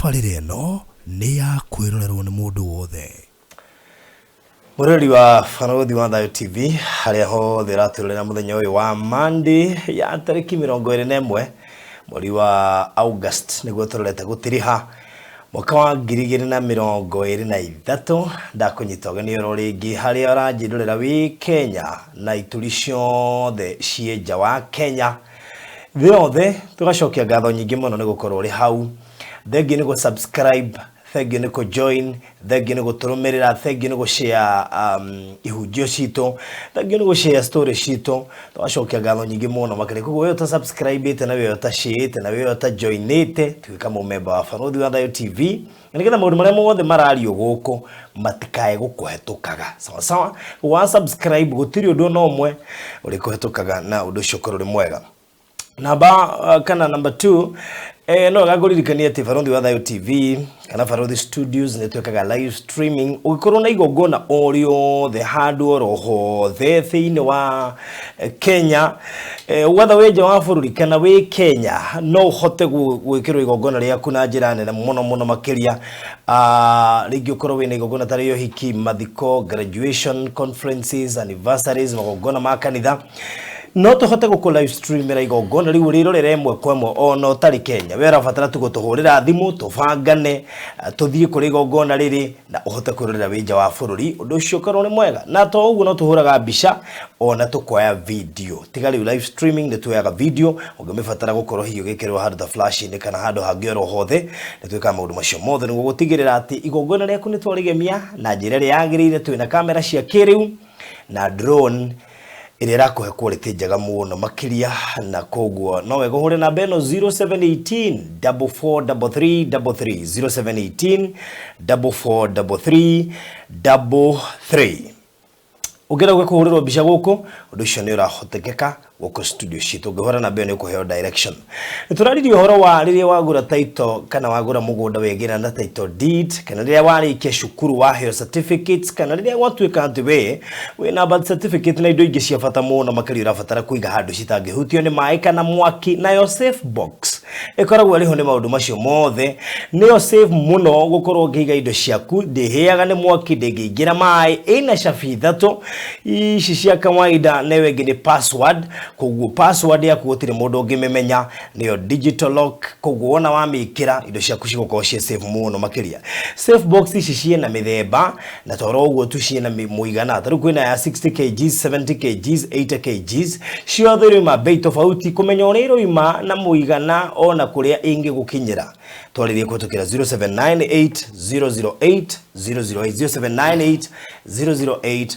Tabarĩra ĩno nĩ ya kwĩrorerwo nĩ mũndũ wothe. Mũrori wa Barũthi wa Thayũ TV harĩa hothe ũratũrorera mũthenya ũyũ wa Monday ya tarĩki 21 mweri wa August nĩguo tũrorete gũtiriha mwaka wa 2023. Ndakũnyita ũgeni oro rĩngĩ harĩa ũranjĩrorera wĩ Kenya na ituri ciothe ciĩ nja wa Kenya, thĩ yothe. Tũgacokia ngatho nyingĩ mũno nĩ gũkorwo ũrĩ hau. Thengiũ nĩ gũ subscribe, thengiũ nĩ kũ join, thengiũ nĩ gũtũrũmĩrĩra, thengiũ nĩ gũ share ihunjio citũ, thengiũ nĩ gũ share story citũ. Tũgacokia ngatho nyingĩ mũno makĩria. Koguo we ũta subscribe ĩte, na we ũta share ĩte, na we ũta join ĩte, tuĩka mũmemba wa Barũthi wa Thayũ TV na nĩgetha maũndũ marĩa mothe marario gũkũ matikae gũkũhetũkaga. Sawa sawa, wa subscribe gũtirĩ ũndũ ona ũmwe ũrĩkũhetũkaga, na ũndũ ũcio ũkorwo ũrĩ mwega. Namba kana number 2, no wega ngũririkanie atĩ Barũthi wa Thayũ TV kana Barũthi Studios nĩ twĩkaga live streaming. Ũngĩkorwo na igongona o rĩothe handũ oro hothe thĩinĩ wa Kenya, whether wĩ nja wa bũrũri kana wĩ Kenya, no ũhote gwĩkĩrwo igongona rĩaku na njĩra nene mũno mũno makĩria. Rĩngĩ ũkorwo wĩna igongona ta rĩa ũhiki, mathiko, graduation, conferences, anniversaries, magongona ma kanitha, no tũhote gũkũ live streamera igongona rĩu ũrĩrorere ĩmwe kwa ĩmwe ona ũtarĩ Kenya. We ũrabatara tu gũtũhũrĩra thimũ, tũbangane, tũthiĩ kũrĩa igongona rĩrĩ na ũhote kwĩrorera wĩ nja wa bũrũri. Ũndũ ũcio ũkorwo nĩ mwega. Na to ũguo, no tũhũraga mbica ona tũkoya video. Tiga rĩu live streaming, nĩ tuoyaga video ũngĩmĩbatara gũkorwo hihi ũgĩkĩrwo handũ ta flash-inĩ kana handũ hangĩ oro hothe. Nĩ twĩkaga maũndũ macio mothe nĩguo gũtigĩrĩra atĩ igongona rĩaku nĩ twarĩgemia na njĩra ĩrĩa yagĩrĩire. Twĩna kamera cia kĩrĩu na drone ĩrĩa ĩrakũhe quality njega mũno makĩria, na koguo no wega ũhũre namba ĩno 0718 4433 33, 0718 4433 33. Ũngĩenda gũka kũhũrĩrwo mbica gũkũ, ũndũ ũcio nĩ ũrahotekeka gũkũ studio citũ. Ũngĩhũra namba ĩyo nĩ ũkũheo direction. Nĩ tũraririe ũhoro wa rĩrĩa wagũra title kana wagũra mũgũnda wegĩra na title deed, kana rĩrĩa warĩkia cukuru waheo certificates, kana rĩrĩa gwatuĩka atĩ we wĩna birth certificate na indo ingĩ cia bata mũno makĩria ũrabatara kũiga handũ citangĩhutio nĩ maĩ kana mwaki. Nayo safe box ĩkoragwo ĩrĩho nĩ maũndũ macio mothe. Nĩyo safe mũno gũkorwo ũngĩiga indo ciaku, ndĩhĩaga nĩ mwaki, ndĩngĩingĩra maĩ, ĩna cabi ithatũ ici cia kawaida, na ĩyo ĩngĩ nĩ password. Koguo password yaku gũtirĩ mũndũ ũngĩmĩmenya, nĩyo digital lock. Koguo wona wamĩkĩra, indo ciaku cigũkorwo ciĩ safe mũno makĩria. Safe box ici ciĩna mĩthemba, na toro ũguo tu ciĩna mũigana. Ta rĩu kwĩna ya 60 kgs, 70 kgs, 80 kgs, ciothe irauma bei tofauti. Kũmenya ũrĩa iroima na mũigana ona kũrĩa ĩngĩgũkinyĩra, twarĩrie kũhetũkĩra 0798 008 008, 0798 008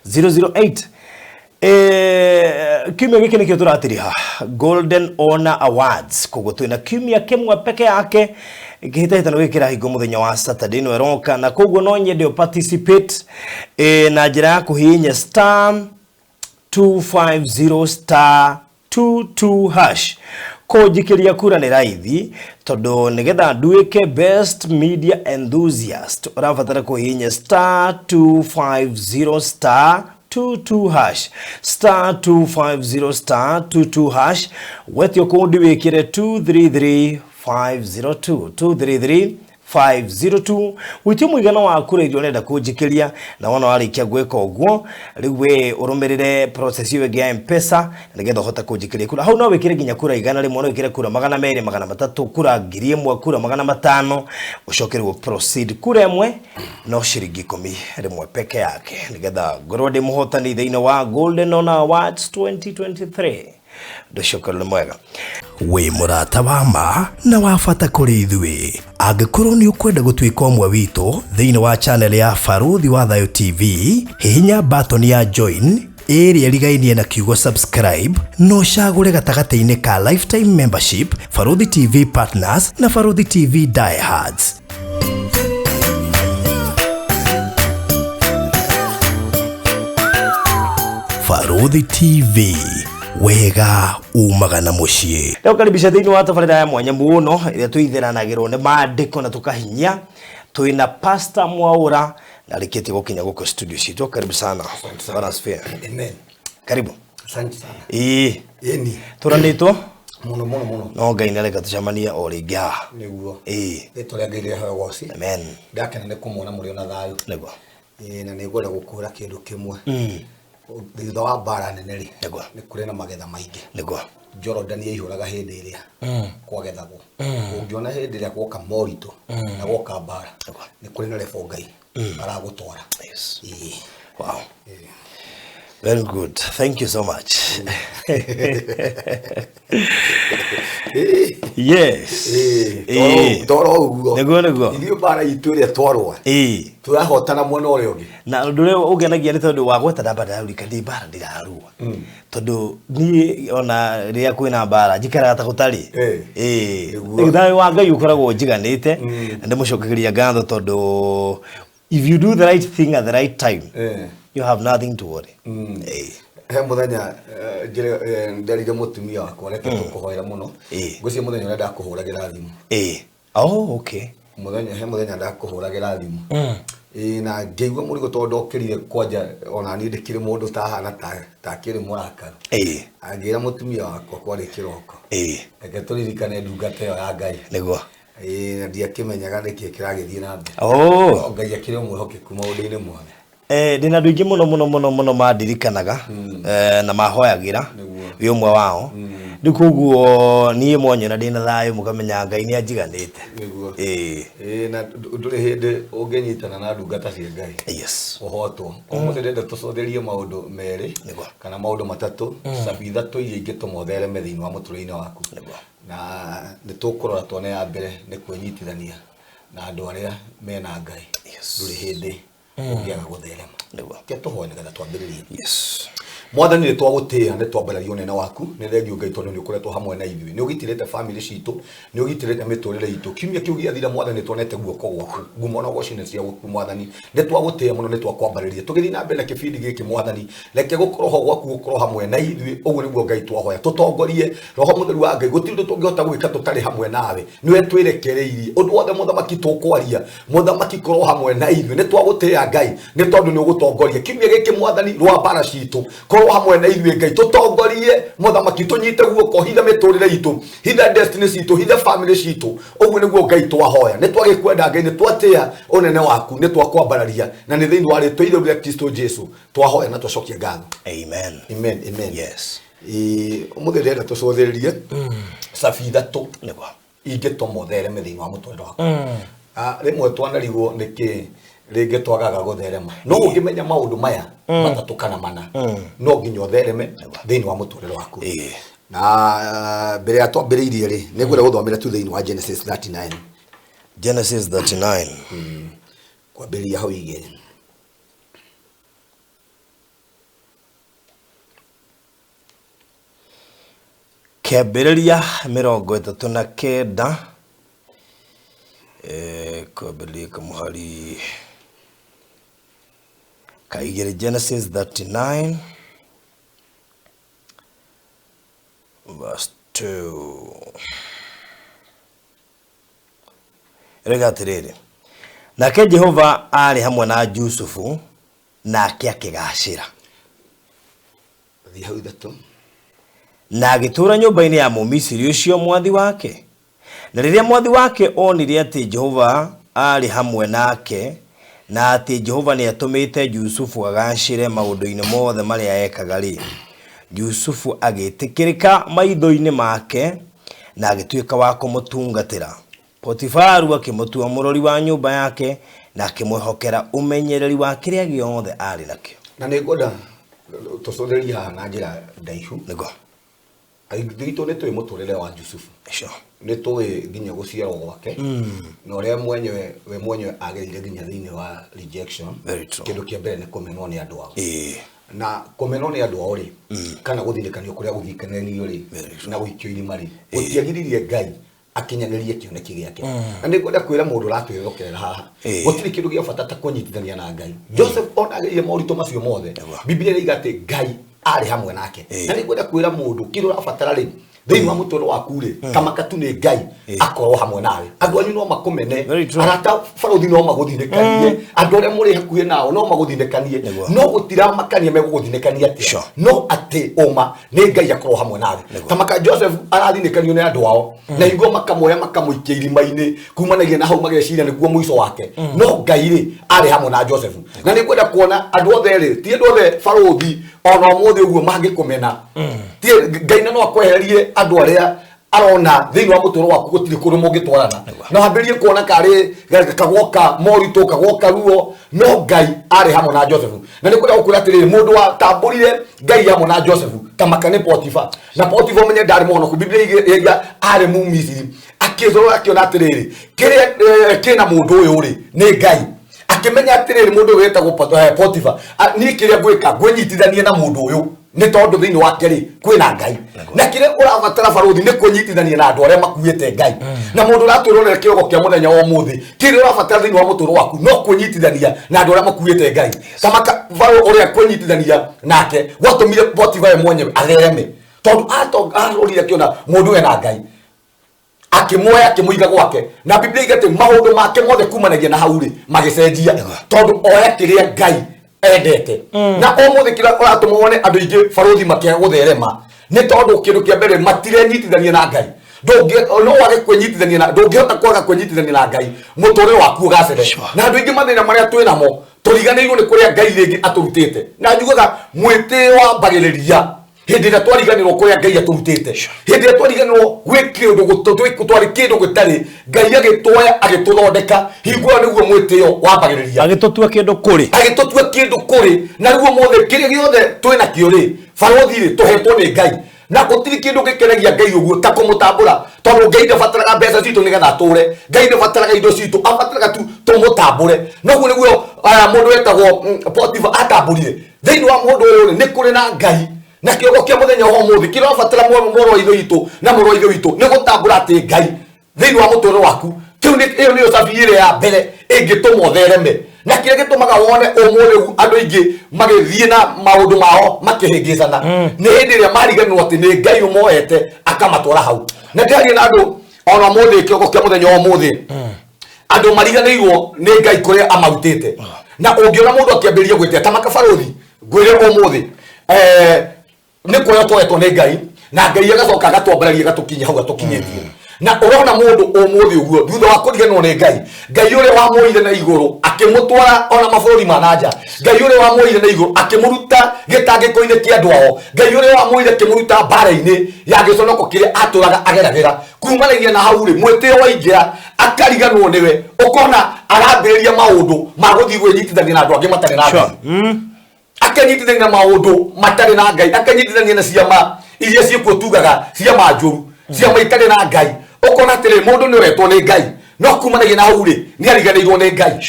008. Kiumia gĩkĩ nĩkĩo tũratiriha Golden Honor Awards. Koguo twĩna kiumia kĩmwe peke yake kĩhĩtahĩtano gĩkĩ kĩrahingwo mũthenya wa Saturday ĩno ĩroka, na koguo no nyende ũ participate na njĩra ya kũhihinya star 250 star 22 hash. Kũnjikĩria kura nĩ raithi, tondũ nĩgetha nduĩke best media enthusiast ũrabatara kũhihinya star 250 star 22 hash, star 250 star 22 hash. Wetio kũndi wĩkĩre 233502, 233 502, wĩtie mũigana wa kura iria ũrenda kũnjikĩria. Na wona warĩkia gwĩka ũguo, rĩu we ũrũmĩrĩre process ĩyo ĩngĩ ya M-Pesa nĩgetha ũhote kũnjikĩria kura. Hau no wĩkĩre nginya kura 100, no wĩkĩre kura 200, 300, kura 1000, kura 500, ũcoke rĩu proceed. Kura ĩmwe no ciringi 10 rĩmwe peke yake, nĩgetha ngorwo ndĩ mũhotani thĩinĩ wa Golden Honor Awards 2023. Ũndũ ũcio ũkorwo nĩ mwega. Wĩ mũrata wa ma na wa bata kũrĩ ithuĩ. Angĩkorwo nĩ ũkwenda gũtuĩka ũmwe witũ thĩinĩ wa channel ya Barũthi wa Thayũ TV, hihinya button ya join ĩrĩa ĩrigainie na kiugo subscribe, na ũcagũre gatagatĩ-inĩ ka lifetime membership, Barũthi TV partners na Barũthi TV diehards. Barũthi TV, wega umaga na mũciĩ. Rĩu karibisha thĩinĩ wa tabarĩra ya mwanya mũno ĩrĩa tũitheranagĩrwo nĩ maandĩko na tũkahinyia. Twĩna Pastor Mwaũra na arĩkĩtie gũkinya gũkũ studio citũ. Karibu sana. Bwana asifiwe. Amen. Karibu. Asante sana. Ĩĩ. Ĩni. Tũranĩtwo. Mũno mũno mũno. No Ngai nĩareka tũcemanie o rĩngĩ haha. Nĩguo. Ĩĩ. Rĩtwa rĩa Ngai rĩrehaga ũgoci. Amen. Ndakena nĩ kũmuona mũrĩ ona thayũ. Nĩguo. Ĩĩ, na nĩngwenda gũkwĩra kĩndũ kĩmwe. Thutha wa mbara nene rĩ, Nĩguo. nĩ kũrĩ na magetha maingĩ. Nĩguo. Jorodani yaihũraga hĩndĩ ĩrĩa kwagethagwo. Ũngĩona hĩndĩ ĩrĩa gwoka moritũ na gwoka mbara, Nĩguo. nĩ kũrĩ na level Ngai aragũtwara. Yes. Ĩĩ. Wow. Very good. Thank you so much. Yes. Ĩĩ, toro ũguo. Nĩguo nĩguo. Ithuĩ mbara itũ ĩrĩa twarũa, Ĩĩ. tũrahotana mwena ũrĩa ũngĩ. Na ũndũ ũrĩa ũngenagia nĩ tondũ wagweta ndamba ndarurika ndĩ mbara ndirarũa. Tondũ niĩ ona rĩrĩa kwĩna mbara njikaraga ta gũtarĩ. Ĩĩ. Ĩĩ. Nĩguo. Thayũ wa Ngai ũkoragwo ũnjiganĩte na ndĩmũcokagĩria ngatho tondũ if you do the right thing at the right time, Ĩĩ. you have nothing to worry. Ĩĩ. He mũthenya nderire mũtumia wakwa reke tũkũhoera mũno. Ĩĩ. Ngwĩciria mũthenya ũrĩa ndakũhũragĩra thimũ. Ĩĩ. Oh, okay. Mũthenya he mũthenya ndakũhũragĩra thimũ. Ĩĩ, na ngĩigua mũrigo tondũ ndokĩrire kwanja ona niĩ ndĩkĩrĩ mũndũ tahana takĩrĩ mũrakaru. Ĩĩ. Angĩra mũtumia wakwa kwarĩ kĩroko. Ĩĩ. Reke tũririkane ndungata ĩyo ya Ngai. Nĩguo. Ĩĩ, na ndiakĩmenyaga nĩkĩ kĩragĩthiĩ na mbere. Oh. No Ngai akĩrĩ o mwĩhokeku maũndũ-inĩ mothe. Ndĩna andũ aingĩ mũno mũno mũno mũno mandirikanaga na mahoyagĩra Nĩguo. wĩ ũmwe wao. Rĩu koguo niĩ mwanyona ndĩna thayũ mũkamenya Ngai nĩ anjiganĩte. Nĩguo. Ĩĩ. Ĩĩ, na ndũrĩ hĩndĩ ũngĩnyitana na ndungata cia Ngai. Yes. Ũhotwo. Ũmũthĩ ndĩrenda tũcotherie maũndũ merĩ Nĩguo. kana maũndũ matatũ, cabi ithatũ iria ingĩtũma ũthereme thĩinĩ wa mũtũrĩre-inĩ waku. Nĩguo. Na nĩ tũkũrora tuone ya mbere nĩ kwĩnyitithania na andũ arĩa mena Ngai. Yes. Ndũrĩ hĩndĩ ũngĩaga gũtherema. Nĩguo. Reke tũhoe nĩgetha twambĩrĩrie. Yes. Mwathani nĩ twagũtĩĩa, nĩ twambararia ũnene waku, nĩ thengio Ngai tondũ nĩ ũkoretwo hamwe na ithuĩ, nĩ ũgitĩrĩte family citũ, nĩ ũgitĩrĩte mĩtũrĩre itũ. Kiumia kĩu gĩathira Mwathani nĩ tuonete guoko gwaku, ngumo na ũgoci nĩ cia gwaku Mwathani, nĩ twagũtĩĩa mũno, nĩ twakwambarĩria. Tũgĩthiĩ na mbere na kĩbindi gĩkĩ Mwathani, reke gũkorwo ho gwaku gũkorwo hamwe na ithuĩ, ũguo nĩguo Ngai twahoya. Tũtongorie Roho Mũtheru wa Ngai, gũtirĩ ũndũ tũngĩhota gwĩka tũtarĩ hamwe nawe, nĩwe twĩrekereirie ũndũ wothe mũthamaki tũkwaria, mũthamaki korwo hamwe na ithuĩ. Nĩ twagũtĩĩa Ngai nĩ tondũ nĩ ũgũtongoria kiumia gĩkĩ Mwathani, rwa mbara citũ, korwo hamwe na ithuĩ Ngai, tũtongorie mũthamaki, tũnyite guoko, hitha mĩtũrĩre itũ, hitha destiny citũ, hitha family citũ. Ũguo nĩguo Ngai twahoya. Nĩ twagĩkwenda Ngai, nĩ twatĩĩa ũnene waku, nĩ twakwambararia, na nĩ thĩinĩ wa rĩtwa itheru rĩa Kristo Jesu twahoya na twacokia ngatho. Amen. Amen, amen. Yes. Ĩĩ, ũmũthĩ ndĩrenda tũcũthĩrĩrie cabi ithatũ Nĩguo. ingĩtũma ũthereme thĩinĩ wa mũtũrĩre waku. Rĩmwe twanarigwo nĩkĩ rĩngĩ twagaga gũtherema, no ũngĩmenya maũndũ maya matatũ kana mana, no nginya ũthereme thĩinĩ wa mũtũrĩre waku. Ĩĩ. Na mbere ya twambĩrĩirie rĩ, nĩ ngwenda gũthomera tu thĩinĩ wa Genesis 39. Genesis 39. Kwambĩrĩria hau igĩrĩ. Kĩambĩrĩria 39, kwambĩrĩria kamũhari ka igĩrĩ, Genesis 39 verse 2. Ĩroiga atĩrĩrĩ, nake Jehova aarĩ hamwe na Jusufu, nake akĩgacĩra. Thiĩ hau ithatũ. Na agĩtũũra nyũmba-inĩ ya Mũmisiri ũcio mwathi wake. Na rĩrĩa mwathi wake onire atĩ Jehova aarĩ hamwe nake, na atĩ Jehova nĩatũmĩte Jusufu agacĩre maũndũ-inĩ mothe marĩa ekaga rĩ, Jusufu agĩtĩkĩrĩka maitho-inĩ make na agĩtuĩka wa kũmũtungatĩra. Potifaru akĩmũtua mũrori wa nyũmba yake na akĩmwĩhokera ũmenyereri wa kĩrĩa gĩothe aarĩ nakĩo. Na nĩ ngwenda tũcũthĩrĩrie haha na njĩra ndaihu. Nĩguo. Aingĩ aitũ nĩ tũĩ mũtũrĩre wa Jusufu. Sure. Nĩ tũĩ nginya gũciarwo gwake, na ũrĩa mwenyewe we mwenyewe agereire nginya thĩinĩ wa rejection. Very true. Kĩndũ kĩa mbere nĩ kũmenwo nĩ andũ ao. Ĩĩ. Na kũmenwo nĩ andũ ao rĩ, kana gũthirĩkanio kũrĩa gũthirĩkanĩrio rĩ, Very true. na gũikio irima rĩ, gũtiagiririe Ngai akinyanĩrie kĩoneki gĩake. Na nĩ ngwenda kwĩra mũndũ ũratwĩrokerera haha, gũtirĩ kĩndũ gĩa bata ta kũnyitithania na Ngai. Joseph ona agereire moritũ macio mothe, Nĩguo. Biblia ĩroiga atĩ Ngai arĩ hamwe nake. Na nĩ ngwenda kwĩra mũndũ kĩrĩa ũrabatara rĩ, Thĩinĩ wa mũtũrĩre waku rĩ, kamaka tu nĩ Ngai akorwo hamwe nawe. Andũ anyu no makũmene, Very true. arata barũthi no magũthinĩkanie, andũ arĩa mũrĩ hakuhĩ nao no magũthinĩkanie, Nĩguo. no gũtiramakania megũgũthinĩkania atĩa, Sure. no atĩ ũma nĩ Ngai akorwo hamwe nawe. Tamaka Joseph arathinĩkanio nĩ andũ ao na hingo makamoya makamũikia irima-inĩ, kumanagia na hau mageciria nĩguo mũico wake, no Ngai rĩ arĩ hamwe na Joseph. Na nĩ ngwenda kuona andũ othe rĩ, ti andũ othe barũthi ona ũmũthĩ ũguo mangĩkũmena, ti Ngai na no akwehererie andũ arĩa arona thĩinĩ wa mũtũrĩre waku gũtirĩ kũndũ mũngĩtwarana, na wambĩrĩrie kuona karĩ kagoka moritũ, kagoka ruo, no Ngai arĩ hamwe na Joseph. Na nĩ kwenda gũkwĩra atĩrĩrĩ, mũndũ watambũrire Ngai hamwe na Joseph tamaka nĩ Potifa. Na Potifa ũmenye ndarĩ mũhonoku, Biblia ĩiga arĩ Mũmisiri, akĩzorora akĩona atĩrĩrĩ, kĩrĩa kĩna mũndũ ũyũ rĩ nĩ Ngai. Akĩmenya atĩrĩrĩ, mũndũ ũyũ wĩtagwo Potifa, niĩ kĩrĩa ngwĩka ngwĩnyitithania na mũndũ ũyũ nĩ tondũ thĩinĩ wake rĩ kwĩna Ngai. Na kĩrĩa ũrabatara barũthi nĩ kwĩnyitithania na andũ arĩa makuĩte Ngai. Na mũndũ ũratwĩrorera kĩrogo kĩa mũthenya wa ũmũthĩ, kĩrĩa ũrabatara thĩinĩ wa mũtũrĩre waku no kwĩnyitithania na andũ arĩa makuĩte Ngai. Tamaka barũ ũrĩa kwĩnyitithania nake gwatũmire Potifa we mwenyewe athereme, tondũ arorire akĩona mũndũ ũyũ ena Ngai, akĩmuoya akĩmũiga gwake. Na Biblia iga atĩ maũndũ make mothe kumanagia na hau rĩ magĩcenjia, tondũ oya kĩrĩa Ngai endete. Na ũmũthĩ kĩrĩa ũratũma wone andũ aingĩ barũthi makĩaga gũtherema nĩ tondũ kĩndũ kĩa mbere matirenyitithania na Ngai. No wage kwĩnyitithania na, ndũngĩhota kwaga kwĩnyitithania na Ngai mũtũrĩre waku ũgacĩre. Na andũ aingĩ mathĩna marĩa twĩ namo tũriganĩirwo nĩ kũrĩa Ngai rĩngĩ atũrutĩte. Na njugaga mwĩtĩo wambagĩrĩria hĩndĩ ĩrĩa twariganĩrwo kũrĩa Ngai atũrutĩte, hĩndĩ ĩrĩa twariganĩrwo gwĩ kĩndũ twarĩ kĩndũ gĩtarĩ, Ngai agĩtwoya agĩtũthondeka, hingo ĩyo nĩguo mwĩtĩo wambagĩrĩria, agĩtũtua kĩndũ kũrĩ, agĩtũtua kĩndũ kũrĩ. Na rĩu ũmũthĩ kĩrĩa gĩothe twĩ nakĩo rĩ, barũthi rĩ, tũhetwo nĩ Ngai. Na gũtirĩ kĩndũ gĩkenagia Ngai ũguo ta kũmũtambũra, tondũ Ngai ndabataraga mbeca citũ nĩgetha atũre, Ngai ndabataraga indo citũ, abataraga tu tũmũtambũre. Noguo nĩguo mũndũ wetagwo Potifa atambũrire. Thĩinĩ wa mũndũ ũyũ rĩ, nĩ kũrĩ na Ngai. Na kĩrogo kĩa mũthenya wa ũmũthĩ kĩrĩa ũrabatara mũrũ wa ithe witũ na mũrũ wa ithe witũ nĩ gũtambũra atĩ Ngai thĩinĩ wa mũtũrĩre waku. Kĩu nĩ ĩyo nĩyo cabi ĩrĩa ya mbere ĩngĩtũma ũthereme. Na kĩrĩa gĩtũmaga wone ũmũthĩ ũguo andũ aingĩ magĩthiĩ na maũndũ mao makĩhĩngĩcana nĩ hĩndĩ ĩrĩa mariganĩrwo atĩ nĩ Ngai ũmoete akamatwara hau. Na ndĩraria na andũ ona ũmũthĩ kĩroko kĩa mũthenya wa ũmũthĩ, andũ mariganĩirwo nĩ Ngai kũrĩa amarutĩte. Na ũngĩona mũndũ akĩambĩrĩria gwĩtia ta makabarũthi, ngwĩre ũmũthĩ nĩ kuoya twoetwo nĩ Ngai, na Ngai agacoka agatwambararia agatũkinyia hau atũkinyĩtie. Na ũrona mũndũ ũmũthĩ ũguo thutha wa kũriganĩrwo nĩ Ngai, Ngai ũrĩa wamuoire na igũrũ akĩmũtwara ona mabũrũri ma na nja, Ngai ũrĩa wamuoire na igũrũ akĩmũruta gĩtangĩko-inĩ kĩa andũ ao, Ngai ũrĩa wamuoire akĩmũruta mbara-inĩ ya gĩconoko kĩrĩa atũraga ageragĩra, kumanagia na hau rĩ mwĩtĩo waingĩra akariganwo nĩwe, ũkona arambĩrĩria maũndũ ma gũthiĩ kwĩnyitithania na andũ angĩ matarĩ na Ngai, akenyitithania na maũndũ matarĩ na Ngai, akenyitithania na ciama iria ciĩkuo tugaga ciama njũru, ciama itarĩ na Ngai. Ũkona atĩrĩrĩ, mũndũ nĩ ũretwo nĩ Ngai, no kumanagia na hau rĩ nĩ ariganĩirwo nĩ Ngai,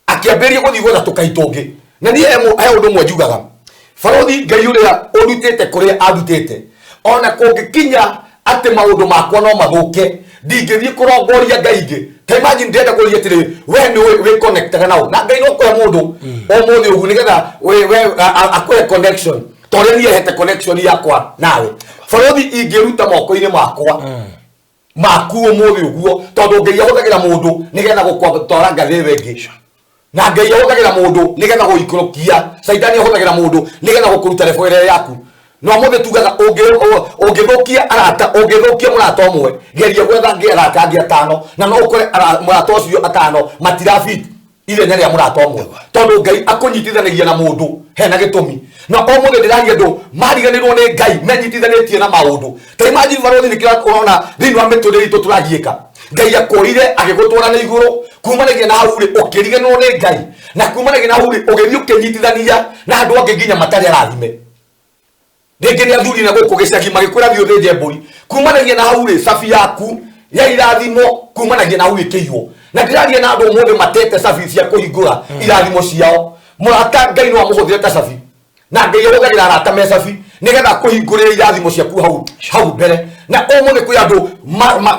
akĩambĩrĩria gũthiĩ gwetha tũkai tũngĩ. Na niĩ he ũndũ ũmwe njugaga, barũthi, Ngai ũrĩa ũndutĩte kũrĩa andutĩte, ona kũngĩkinya atĩ maũndũ makwa no mathũke, ndingĩthiĩ kũrongoria Ngai ingĩ. Ta imagine ndĩrenda kũria atĩrĩrĩ, we nĩ wĩ connectaga nao na Ngai no kũhe mũndũ ũmũthĩ ũguo nĩgetha we akũhe connection ta ũrĩa niĩ hete connection yakwa nawe. Barũthi, ingĩruta moko-inĩ makwa maku ũmũthĩ ũguo, tondũ Ngai ahũthagĩra mũndũ nĩgetha gũkwatwara ngathĩ ĩyo ĩngĩ, na Ngai ahũthagĩra mũndũ nĩgetha gũikũrũkia, Caitani ahũthagĩra mũndũ nĩgetha gũkũruta level ĩrĩa yaku. Na ũmũthĩ tugaga ũngĩthũkia arata, ũngĩthũkia mũrata ũmwe, geria gwetha angĩ arata angĩ atano, na no ũkore mũrata ũcio atano matirabit ithenya rĩa mũrata ũmwe, tondũ Ngai akũnyitithanagia na mũndũ hena gĩtũmi. Na ũmũthĩ ndĩraria andũ mariganĩrwo nĩ Ngai menyitithanĩtie na maũndũ. Ta imagine barũthi, nĩkĩo ũrona thĩinĩ wa mĩtũrĩre itũ tũragiĩka. Ngai akũrire agĩgũtwara na igũrũ, kumanagia na hau rĩ ũkĩriganĩrwo nĩ Ngai, na kumanagia na hau rĩ ũgĩthiĩ ũkĩnyitithania na andũ angĩ nginya matarĩ arathime, rĩngĩ nĩ athuri na gũkũ gĩcagi magĩkwĩra thiĩ ũthĩnje mbũri. Kumanagia na hau rĩ cabi yaku ya irathimo kumanagia na hau ĩkĩiywo. Na ndĩraria na andũ ũmũthĩ matete cabi cia kũhingũra irathimo ciao. Mũrata Ngai no amũhũthĩre ta cabi, na Ngai ahũthagĩra arata me cabi nĩgetha kũhingũrĩra irathimo ciaku hau hau mbere. Na ũmũthĩ kwĩ andũ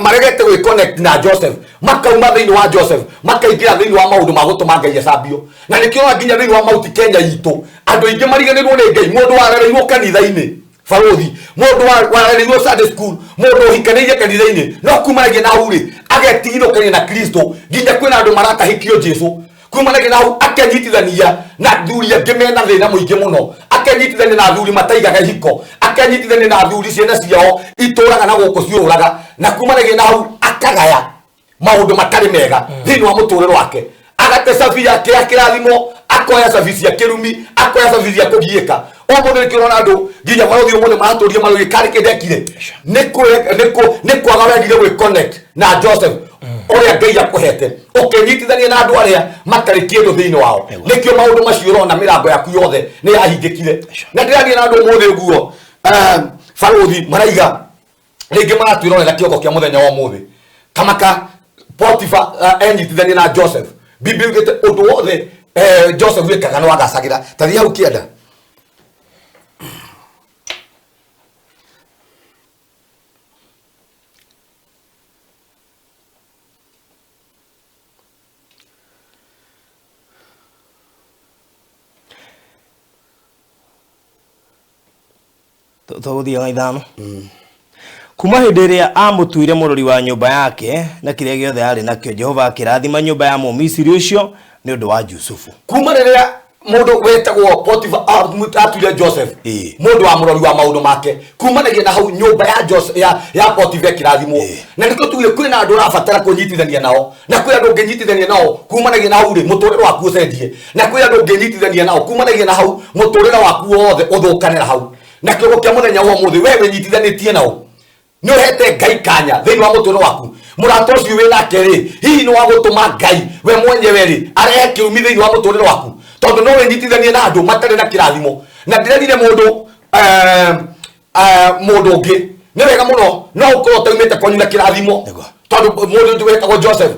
maregete gwĩ connect na Joseph, makauma thĩinĩ wa Joseph makaingĩra thĩinĩ wa maũndũ ma gũtũma Ngai acambio. Na nĩkĩo ũrona nginya thĩinĩ wa Mount Kenya itũ andũ aingĩ mariganĩrwo nĩ Ngai. Mũndũ warereirwo kanitha-inĩ Barũthi mũndũ warereirwo Sunday school, mũndũ ũhikanĩire kanitha-inĩ, no kumanagia na hau rĩ, agetigithũkania na Kristo, nginya kwĩna andũ maratahĩkio Jesu. Kumanagia na hau akenyitithania na athuri angĩ mena thĩna mũingĩ mũno, akenyitithania na athuri mataigaga ihiko, akenyitithania na athuri ciana ciao itũraga na gũkũ ciũraga, na kumanagia na hau akagaya maũndũ matarĩ mega thĩinĩ wa mũtũrĩre wake, agate cabi yake ya kĩrathimo, akoya cabi cia kĩrumi, akoya cabi cia kũgiĩka. Ũmũthĩ nĩkĩo ũrona andũ nginya barũthi ũmũthĩ maratũria marũĩ karĩ kĩndekire nĩ kwaga wendire gwĩ connect na Joseph ũrĩa Ngai akũhete, ũkĩnyitithania na andũ arĩa matarĩ kĩndũ thĩinĩ wao. Nĩkĩo maũndũ macio ũrona mĩrango yaku yothe nĩ yahingĩkire. Na ndĩraria na andũ ũmũthĩ ũguo, barũthi maraiga rĩngĩ maratwĩrorera kĩoko kĩa mũthenya wa ũmũthĩ, kamaka Potifa enyitithania na Joseph. Biblia yugĩte ũndũ wothe Joseph ekaga nĩ wagacagĩra. Ta thiĩ hau kĩanda. Tũgũthiaga 5. Kuma hĩndĩ ĩrĩa aamũtuire mũrori wa nyũmba yake na kĩrĩa gĩothe aarĩ nakĩo, Jehova akĩrathima nyũmba ya Mũmisiri ũcio nĩ ũndũ wa Jusufu. Kuma rĩrĩa mũndũ wetagwo Potifa atuire Joseph mũndũ wa mũrori wa maũndũ make, kumanagia na hau nyũmba ya Joseph, ya Potifa ĩkĩrathimwo. Na nĩkĩo tugire kwĩna andũ ũrabatara kwĩnyitithania nao, na kwĩ andũ ũngĩnyitithania nao kumanagia na hau rĩ, mũtũrĩre waku ũcenjie, na kwĩ andũ ũngĩnyitithania nao kumanagia na hau mũtũrĩre waku wothe ũthũkane na hau. Na kĩongo kĩa mũthenya wa ũmũthĩ, we wĩnyitithanĩtie nao, nĩ ũhete Ngai kanya thĩinĩ wa mũtũrĩre waku. Mũrata ũcio wĩ nake rĩ, hihi nĩ wa gũtũma Ngai we mwenyewe rĩ arehe kĩrumi thĩinĩ wa mũtũrĩre waku? Tondũ no wĩnyitithanie na andũ matarĩ na kĩrathimo. Na ndĩrerire mũndũ mũndũ ũngĩ, nĩ wega mũno no ũkorwo ũtaumĩte kwanyu na kĩrathimo, tondũ mũndũ ũngĩ wetagwo Joseph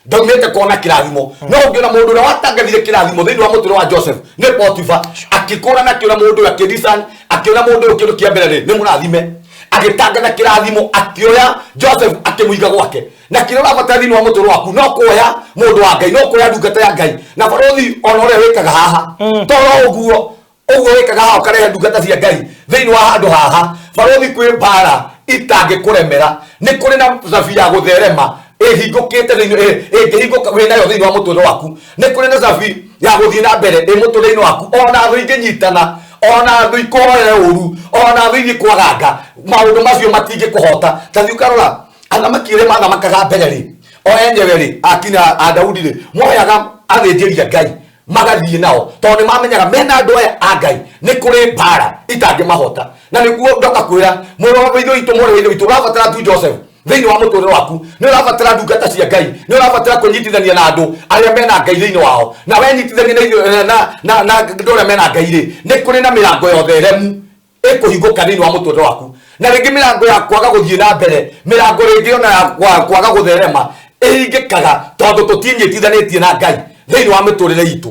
ndaumĩte kona kĩrathimo. No ũngĩona mũndũ ũrĩa watangathire kĩrathimo thĩinĩ wa mũtũrĩre wa Joseph nĩ Potifa, akĩkũra na akĩona mũndũ ũyũ, akĩdisan, akĩona mũndũ ũyũ kĩndũ kĩa mbere rĩ nĩ mũrathime, agĩtangatha kĩrathimo, akĩoya Joseph akĩmũiga gwake. Na kĩrĩa ũrabatara thĩinĩ wa mũtũrĩre waku no kuoya mũndũ wa Ngai, no kuoya ndungata ya Ngai. Na barũthi ona ũrĩa wĩkaga haha, toro ũguo ũguo wĩkaga haha, ũkarehe ndungata cia Ngai thĩinĩ wa handũ haha, barũthi, kwĩ mbara itangĩkũremera. Nĩ kũrĩ na cabi ya gũtherema ĩhingũkĩte thĩinĩ, ĩngĩhingũka wĩnayo thĩinĩ wa mũtũrĩre waku. Nĩ kũrĩ na cabi ya gũthiĩ na mbere ĩ mũtũrĩre-inĩ waku. Ona thũ ingĩnyitana, ona thũ ikũhoere ũru, ona thũ ithiĩ kwaganga, maũndũ macio matingĩkũhota. Ta thiĩ ũkarora athamaki arĩa mathamakaga mbere rĩ, o enyewe rĩ, akina a Daudi rĩ, moyaga athĩnjĩri a Ngai magathiĩ nao, tondũ nĩ mamenyaga mena andũ aya a Ngai nĩ kũrĩ mbara itangĩmahota. Na nĩguo ndoka kwĩra mũrũ wa ithe witũ, mwarĩ wa ithe witũ, ũrabatara tu Joseph thĩinĩ wa mũtũrĩre waku. Nĩ ũrabatara ndungata cia Ngai, nĩ ũrabatara kwĩnyitithania na andũ arĩa mena Ngai thĩinĩ wao. Na wenyitithania na ithuĩ, na andũ arĩa mena Ngai rĩ, nĩ kũrĩ na mĩrango ya ũtheremu ĩkũhingũka thĩinĩ wa mũtũrĩre waku. Na rĩngĩ mĩrango ya kwaga gũthiĩ na mbere, mĩrango rĩngĩ ona ya kwaga gũtherema ĩhingĩkaga tondũ tũtinyitithanĩtie na Ngai thĩinĩ wa mĩtũrĩre itũ.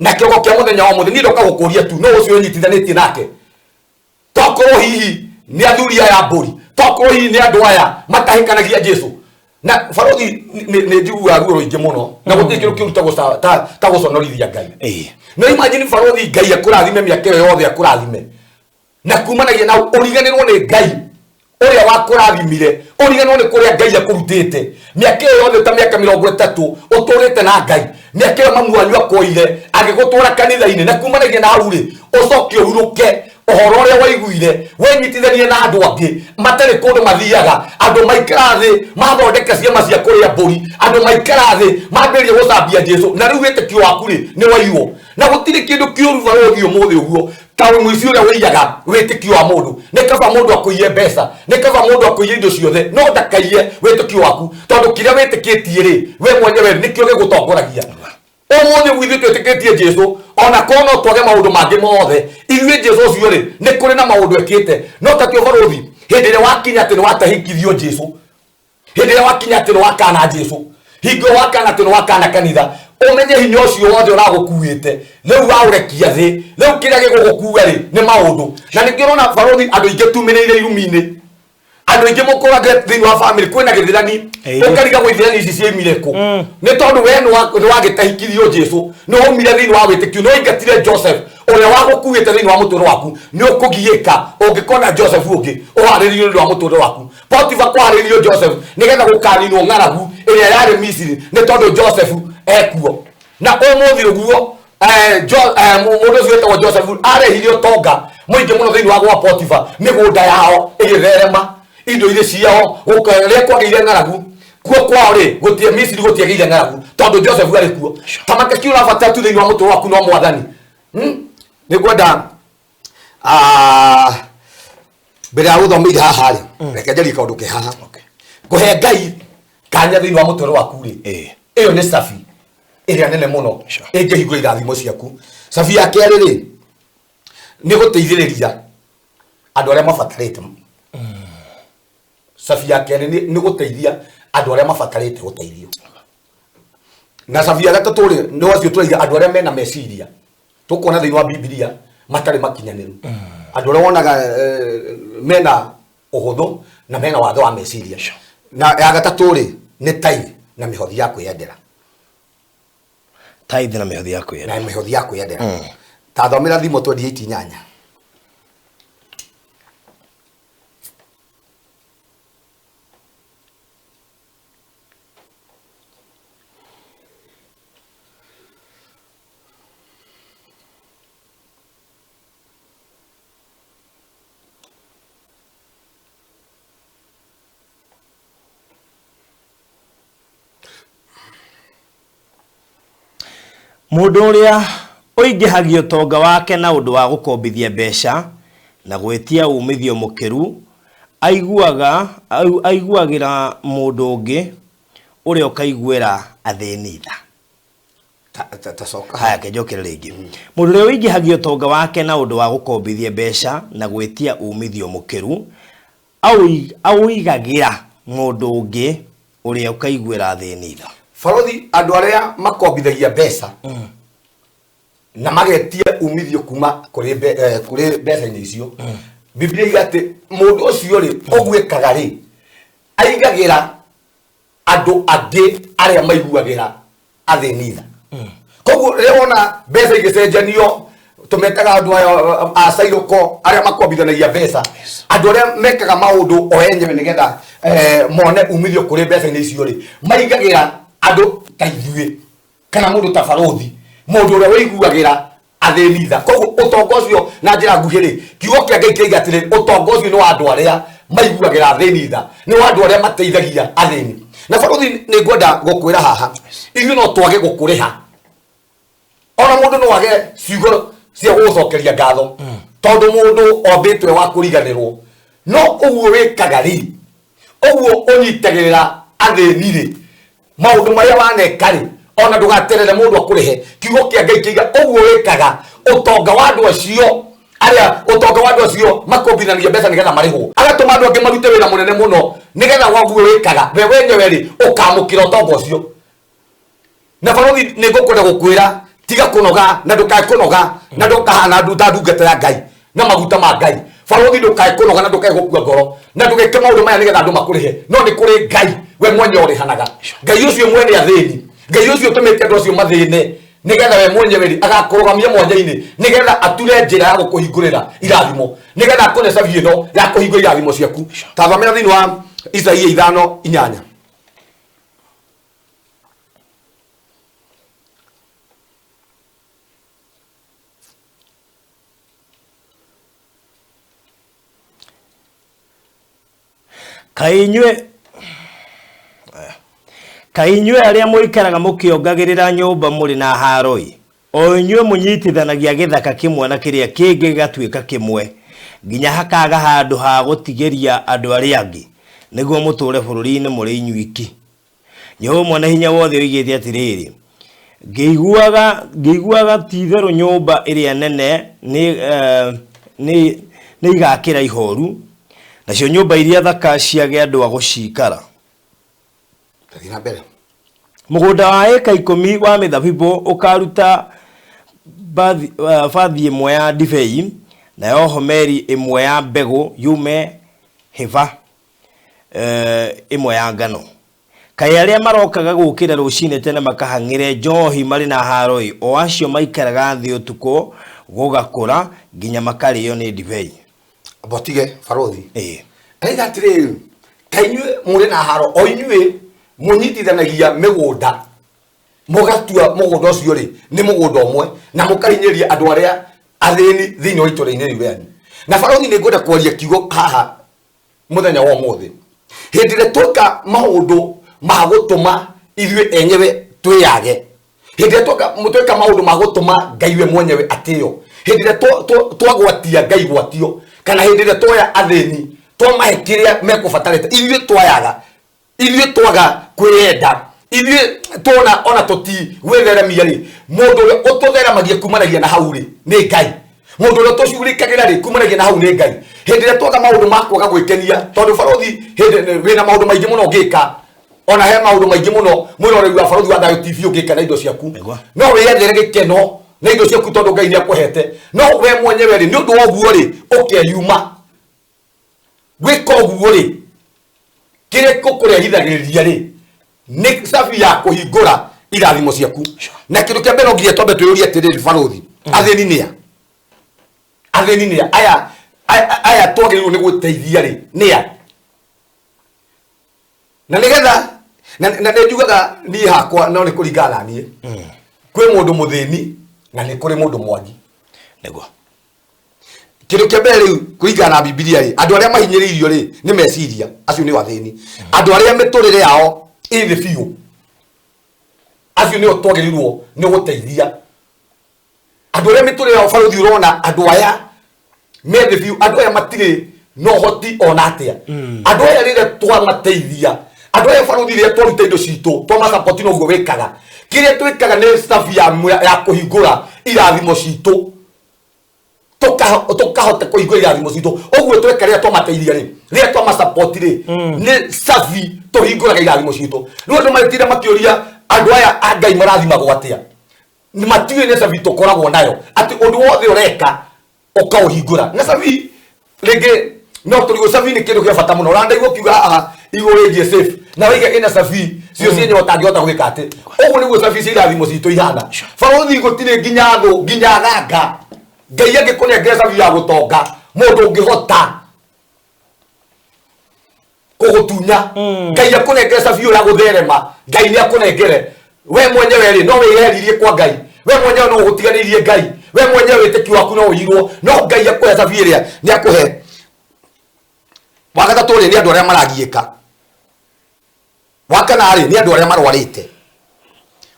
Na kĩongo kĩa mũthenya wa ũmũthĩ, niĩ ndoka gũkũria tu, no ũcio wĩnyitithanĩtie nake, tokorwo hihi nĩ athuri aya mbũri, tokorwo hihi nĩ andũ aya matahĩkanagia Jesu. Na barũthi, nĩ njiguaga ruo rũingĩ mũno, na gũtirĩ kĩndũ kĩũru ta gũconorithia Ngai. No imagine, barũthi, Ngai akũrathime mĩaka ĩyo yothe akũrathime, na kumanagia na ũriganĩrwo nĩ Ngai ũrĩa wakũrathimire, ũriganĩrwo nĩ kũrĩa Ngai akũrutĩte mĩaka ĩyo yothe, ta mĩaka 30 ũtũrĩte na Ngai, mĩaka ĩyo mamu wanyu akwoire agĩgũtwara kanitha-inĩ, na kumanagia na hau rĩ, ũcoke ũhurũke ũhoro ũrĩa waiguire, wĩnyitithanie na andũ angĩ matarĩ kũndũ mathiaga, andũ maikara thĩ mathondeka ciama cia kũrĩa mbũri, andũ maikara thĩ mambĩrĩria gũcambia Jesu, na rĩu wĩtĩkio waku rĩ nĩ waiywo. Na gũtirĩ kĩndũ kĩũru, barũthi, ũmũthĩ ũguo ta mũici ũrĩa wĩiyaga wĩtĩkio wa mũndũ. Nĩ kaba mũndũ akũiye mbeca, nĩ kaba mũndũ akũiye indo ciothe, no ndakaiye wĩtĩkio waku, tondũ kĩrĩa wĩtĩkĩtie rĩ, we mwenyewe nĩkĩo gĩgũtongoragia. Ũmũthĩ ũguo ithuĩ twĩtĩkĩtie Jesu, ona korwo no twage maũndũ mangĩ mothe, ithuĩ Jesu ũcio rĩ, nĩ kũrĩ na maũndũ ekĩte. No ta tio barũthi, hĩndĩ ĩrĩa wakinya atĩ nĩ watahikithio Jesu, hĩndĩ ĩrĩa wakinya atĩ nĩ wakana Jesu, hingo wakana atĩ nĩ wakana kanitha, ũmenye hinya ũcio wothe ũragũkuĩte rĩu waũrekia thĩ. Rĩu kĩrĩa gĩgũgũkua rĩ, nĩ maũndũ. Na nĩkĩo ũrona, barũthi, andũ aingĩ tumĩrĩire irumi-inĩ. Andũ Andũ aingĩ mũkũraga thĩinĩ wa family kwĩna gĩthirani. Ũkarigagwo ithirani ici ciaimire kũ, nĩ tondũ we nĩ wagĩtahikirio Jesu, nĩ waumire thĩinĩ wa wĩtĩkio, nĩ waingatire Joseph ũrĩa wagũkuĩte thĩinĩ wa mũtũrĩre waku. Nĩ ũkũgiĩka ũngĩkona Joseph ũngĩ ũharĩrĩirio nĩ ũndũ wa mũtũrĩre waku. Potifa kwarĩrio Joseph nĩgetha gũkaninwo ng'aragu ĩrĩa yarĩ Misiri, nĩ tondũ Joseph ekuo. Na ũmũthĩ ũguo mũndũ ũcio wĩtagwo Joseph arehire ũtonga mũingĩ mũno thĩinĩ wa gwa Potifa, mĩgũnda yao ĩgĩtherema, indo irĩ ciao. Rĩrĩa kwagĩire ng'aragu kuo kwao rĩ, gũtie Misiri gũtiagĩire ng'aragu tondũ Joseph arĩ kuo. Tamake kĩ ũrabatara tu thĩinĩ wa mũtũrĩre waku no Mwathani. Nĩ ngwenda mbere ya gũthomeire haha rĩ, reke njarie kaũndũ ke haha. Kũhe Ngai kanya thĩinĩ wa mũtũrĩre waku rĩ, ĩyo nĩ cabi ĩrĩa nene mũno ĩngĩhingũra irathimo ciaku. Cabi ya kerĩ rĩ, nĩ gũteithĩrĩria andũ arĩa mabatarĩte. Cabi ya kerĩ nĩ gũteithia andũ arĩa mabatarĩte gũteithio. Na cabi ya gatatũ rĩ, nĩ acio tũraiga andũ arĩa mena meciria tũkuona thĩinĩ wa Bibilia matarĩ makinyanĩru, andũ arĩa wonaga mena ũhũthũ na mena wathe wa meciria. Na ya gatatũ rĩ, nĩ tithe na mĩhothi ya kwĩyendera. Tithe na mĩhothi ya kwĩyendera. Na mĩhothi ya kwĩyendera. Ta thomera Thimo 28:8. Mũndũ ũrĩa ũingĩhagia ũtonga wake na ũndũ wa gũkombithia mbeca na gwĩtia uumithio mũkĩru, aiguaga aiguagĩra mũndũ ũngĩ ũrĩa ũkaiguĩra athĩni tha. Tacoka. Haya, kenjokere rĩngĩ. Mũndũ ũrĩa ũingĩhagia ũtonga wake na ũndũ wa gũkombithia mbeca na gwĩtia uumithio mũkĩru, aũigagĩra mũndũ ũngĩ ũrĩa ũkaiguĩra athĩni tha. Barothi, andũ arĩa makombithagia mbeca na magetia umithio kuma kũrĩ mbeca-inĩ icio, Biblia iga atĩ mũndũ ũcio rĩ, ũguĩkaga rĩ, aigagĩra andũ angĩ arĩa maiguagĩra athĩni tha. Koguo rĩrĩa wona mbeca igĩcenjanio, tũmetaga andũ aya a cairũko, arĩa makombithanagia mbeca, andũ arĩa mekaga maũndũ o enyewe nĩgetha mone umithio kũrĩ mbeca-inĩ icio rĩ, maigagĩra andũ ta ithuĩ kana mũndũ ta barothi, mũndũ ũrĩa wĩiguagĩra athĩni tha. Koguo ũtonga ũcio, na njĩra nguhĩ rĩ, kiugo kĩa Ngai kĩaiga atĩrĩ, ũtonga ũcio nĩ wa andũ arĩa maiguagĩra athĩni tha, nĩ wa andũ arĩa mateithagia athĩni. Na barothi, nĩ ngwenda gũkwĩra haha, ithuĩ no twage gũkũrĩha, ona mũndũ no age ciugo cia gũgũcokeria ngatho, tondũ mũndũ ombĩtwe wa kũriganĩrwo. No ũguo wĩkaga rĩ, ũguo ũnyitagĩrĩra athĩni rĩ, maũndũ marĩa waneka rĩ, ona ndũgaterere mũndũ akũrĩhe. Kiugo kĩa Ngai kĩiga ũguo wĩkaga, ũtonga wa andũ acio arĩa, ũtonga wa andũ acio makombithanagia mbeca nĩgetha marĩhwo, agatũma andũ angĩ marute wĩra mũnene mũno nĩgetha waguo wĩkaga we wenyewe rĩ, ũkamũkĩra ũtonga ũcio. Na barothi, nĩ ngũkwenda gũkwĩra, tiga kũnoga na ndũkae kũnoga na ndũkahana ta ndungata ya Ngai na maguta ma Ngai. Barothi, ndũkae kũnoga na ndũkae gũkua ngoro na ndũgeke maũndũ maya nĩgetha andũ makũrĩhe, no nĩ kũrĩ Ngai we mwenye ũrĩhanaga, Ngai ũcio mwene athĩni, Ngai ũcio ũtũmĩte andũ acio mathĩne nĩgetha we mwenyewe rĩ, agakũrũgamia mwanya-inĩ nĩgetha ature njĩra ya gũkũhingũrĩra irathimo, nĩgetha akũne cabi ĩno ya kũhingũra irathimo ciaku. Ta thomera thĩinĩ wa Isaia 5:8. Kaĩ inyuĩ arĩa mũikaraga mũkĩongagĩrĩra nyũmba mũrĩ na haaro-ĩ, o inyuĩ mũnyitithanagia gĩthaka kĩmwe na kĩrĩa kĩngĩ gĩgatuĩka kĩmwe, nginya hakaaga handũ ha gũtigĩria andũ arĩa angĩ, nĩguo mũtũũre bũrũri-inĩ mũrĩ inyuiki! Jehova Mwene-Hinya-Wothe oigĩte atĩrĩrĩ, ngĩiguaga ngĩiguaga ti-itherũ nyũmba ĩrĩa nene nĩ nĩ nĩigakĩra ihooru, nacio nyũmba iria thaka ciage andũ a gũciikara. Thiĩ na mbere. Mũgũnda wa ĩka 10 wa mĩthabibũ ũkaaruta bathi, bathi ĩmwe ya ndibei, nayo homeri ĩmwe ya mbegũ yume hĩba. Ĩmwe ya ngano. Kaĩ arĩa marokaga gũkĩra rũcinĩ tene makahang'ĩre njohi marĩ na haaro-ĩ, o acio maikaraga thĩ ũtukũ gũgakũra nginya makarĩo nĩ ndibei. Amba ũtige barothi. Ĩĩ. Ndaiga atĩrĩrĩ, ta inyuĩ mũrĩ na haro, o inyuĩ mũnyitithanagia mĩgũnda, mũgatua mũgũnda ũcio rĩ nĩ mũgũnda ũmwe, na mũkahinyĩrĩria andũ arĩa athĩni thĩinĩ wa itũra-inĩ rĩu rĩanyu. Na barothi nĩ ngwenda kwaria kiugo haha mũthenya wa ũmũthĩ. Hĩndĩ ĩrĩa tweka maũndũ ma gũtũma ithuĩ enyewe twĩyage, hĩndĩ ĩrĩa tweka maũndũ ma gũtũma Ngai we mwenyewe atĩo, hĩndĩ ĩrĩa twagwatia Ngai gwatio, kana hĩndĩ ĩrĩa twoya athĩni twamahe kĩrĩa mekũbatarĩte, ithuĩ twayaga, ithuĩ twaga kwĩyenda, ithuĩ tuona ona tũti gwĩtheremia rĩ, mũndũ ũrĩa ũtũtheremagia kumanagia na hau rĩ nĩ Ngai. Mũndũ ũrĩa ũtũcugurĩkagĩra rĩ kumanagia na hau nĩ Ngai. Hĩndĩ ĩrĩa twaga maũndũ ma kwaga gwĩkenia, tondũ barothi hĩndĩ wĩna maũndũ maingĩ mũno ũngĩka, ona he maũndũ maingĩ mũno mwĩroreri wa Barothi wa Thayũ TV ũngĩka na indo ciaku. No wĩyethere gĩkeno na indo ciaku tondũ Ngai nĩ akũhete, no we mwenyewe rĩ nĩ ũndũ wa ũguo rĩ ũkeyuma. Gwĩka ũguo rĩ kĩrĩa gũkũrehithagĩrĩria rĩ nĩ cabi ya kũhingũra irathimo ciaku. Na kĩndũ kĩa mbere no nginya twambe twĩyũrie atĩrĩrĩ, barothi, athĩni nĩa? Athĩni nĩa? Aya, aya twagĩrĩirwo nĩ gũteithia rĩ nĩa? Na nĩgetha na nĩ njugaga niĩ hakwa no nĩ kũringana na niĩ, kwĩ mũndũ mũthĩni na nĩ kũrĩ mũndũ mwagi. Kĩndũ kĩa mbere rĩu kũringana na Bibilia rĩ, andũ arĩa mahinyĩrĩirio rĩ nĩ meciria, acio nĩo athĩni. Andũ arĩa mĩtũrĩre yao ĩ thĩ biũ, acio nĩo twagĩrĩirwo nĩ gũteithia. Andũ arĩa mĩtũrĩre yao barothi ũrona andũ aya me thĩ biũ, andũ aya matirĩ na ũhoti ona atĩa. Andũ aya rĩrĩa twamateithia, andũ aya barothi rĩrĩa twaruta indo citũ twamasupport, noguo wĩkaga. Kĩrĩa twĩkaga nĩ staff ya kũhingũra irathimo citũ, tũkahota kũhingũra irathimo citũ. Ũguo tweka rĩrĩa twamateithia rĩ, rĩrĩa twamasupport rĩ, nĩ cabi tũhingũraga irathimo citũ. Rĩu andũ magĩtinda makĩũria andũ aya a Ngai marathimagwo atĩa, matiũĩ nĩ cabi tũkoragwo nayo, atĩ ũndũ wothe ũreka ũkaũhingũra na cabi. Rĩngĩ no tũrigwo cabi nĩ kĩndũ kĩa bata mũno. Ũrandaigua ũkiuga haha igũrũ rĩgiĩ safe, na waiga ĩna cabi cio cienyewe ũtangĩhota gwĩka atĩ. Ũguo nĩguo cabi cia irathimo citũ ihana. Barothi gũtirĩ nginya thũ nginya ganga. Ngai angĩkũnengera cabi ya gũtonga, mũndũ ũngĩhota kũgũtunya, Ngai akũnengere cabi ĩyo ya gũtherema, Ngai nĩ akũnengere. We mwenyewe rĩ no wĩyeririe kwa Ngai, we mwenyewe no ũgũtiganĩirie Ngai, we mwenyewe wĩtĩkio waku no ũirwo, no Ngai akũhe cabi ĩrĩa nĩ akũhe. Wa gatatũ rĩ nĩ andũ arĩa maragiĩka. Wa kana rĩ nĩ andũ arĩa marwarĩte,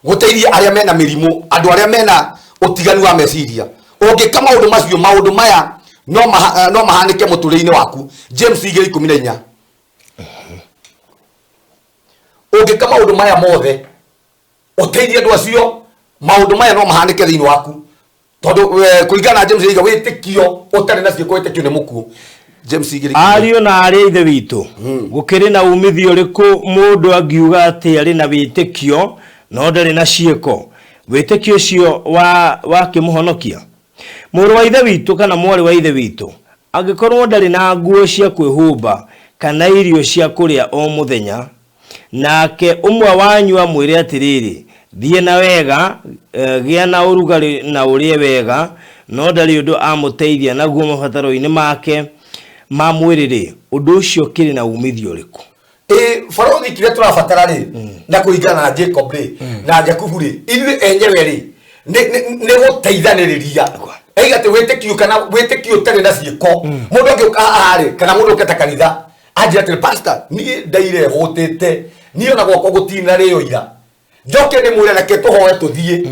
gũteithia arĩa mena mĩrimũ, andũ arĩa mena ũtiganu wa meciria. Ũngĩka maũndũ macio, maũndũ maya no mahanĩke mũtũrĩre-inĩ waku. James 2:14. Ũngĩka maũndũ maya mothe, ũteithie andũ acio, maũndũ maya no mahanĩke thĩinĩ waku. Tondũ kũringana na James igĩrĩ, wĩtĩkio ũtarĩ na ciĩko, wĩtĩkio nĩ mũkuũ. James 2:14. Ariũ na arĩ a ithe witũ, gũkĩrĩ na umithio ũrĩkũ mũndũ angiuga atĩ arĩ na wĩtĩkio no ndarĩ na ciĩko? Wĩtĩkio ũcio wakĩmũhonokia? Mũrũ wa ithe witũ kana mwarĩ wa ithe witũ angĩkorwo ndarĩ na nguo cia kwĩhumba kana irio cia kũrĩa o mũthenya, nake ũmwe wanyu amwĩre atĩrĩrĩ, thiĩ na wega, gĩa na ũrugarĩ na ũrĩe wega, no ndarĩ ũndũ amũteithia naguo mabataro-inĩ make ma mwĩrĩ-rĩ, ũndũ ũcio ũkĩrĩ na umithio ũrĩkũ? Ĩ barothi kĩrĩa tũrabatara rĩ, na kũringana na Jacob rĩ na Jakubu rĩ, ithuĩ enyewe rĩ nĩ gũteithanĩrĩria. Aiga atĩ wĩtĩkio kana wĩtĩkio ũtarĩ na ciĩko, mũndũ angĩũka haha rĩ, kana mũndũ ũkĩte kanitha anjĩra atĩrĩ, pastor, niĩ ndaire hũtĩte, niĩ ona gwakwa gũtinarĩo ira, njoke ndĩmwĩre reke tũhoe tũthiĩ,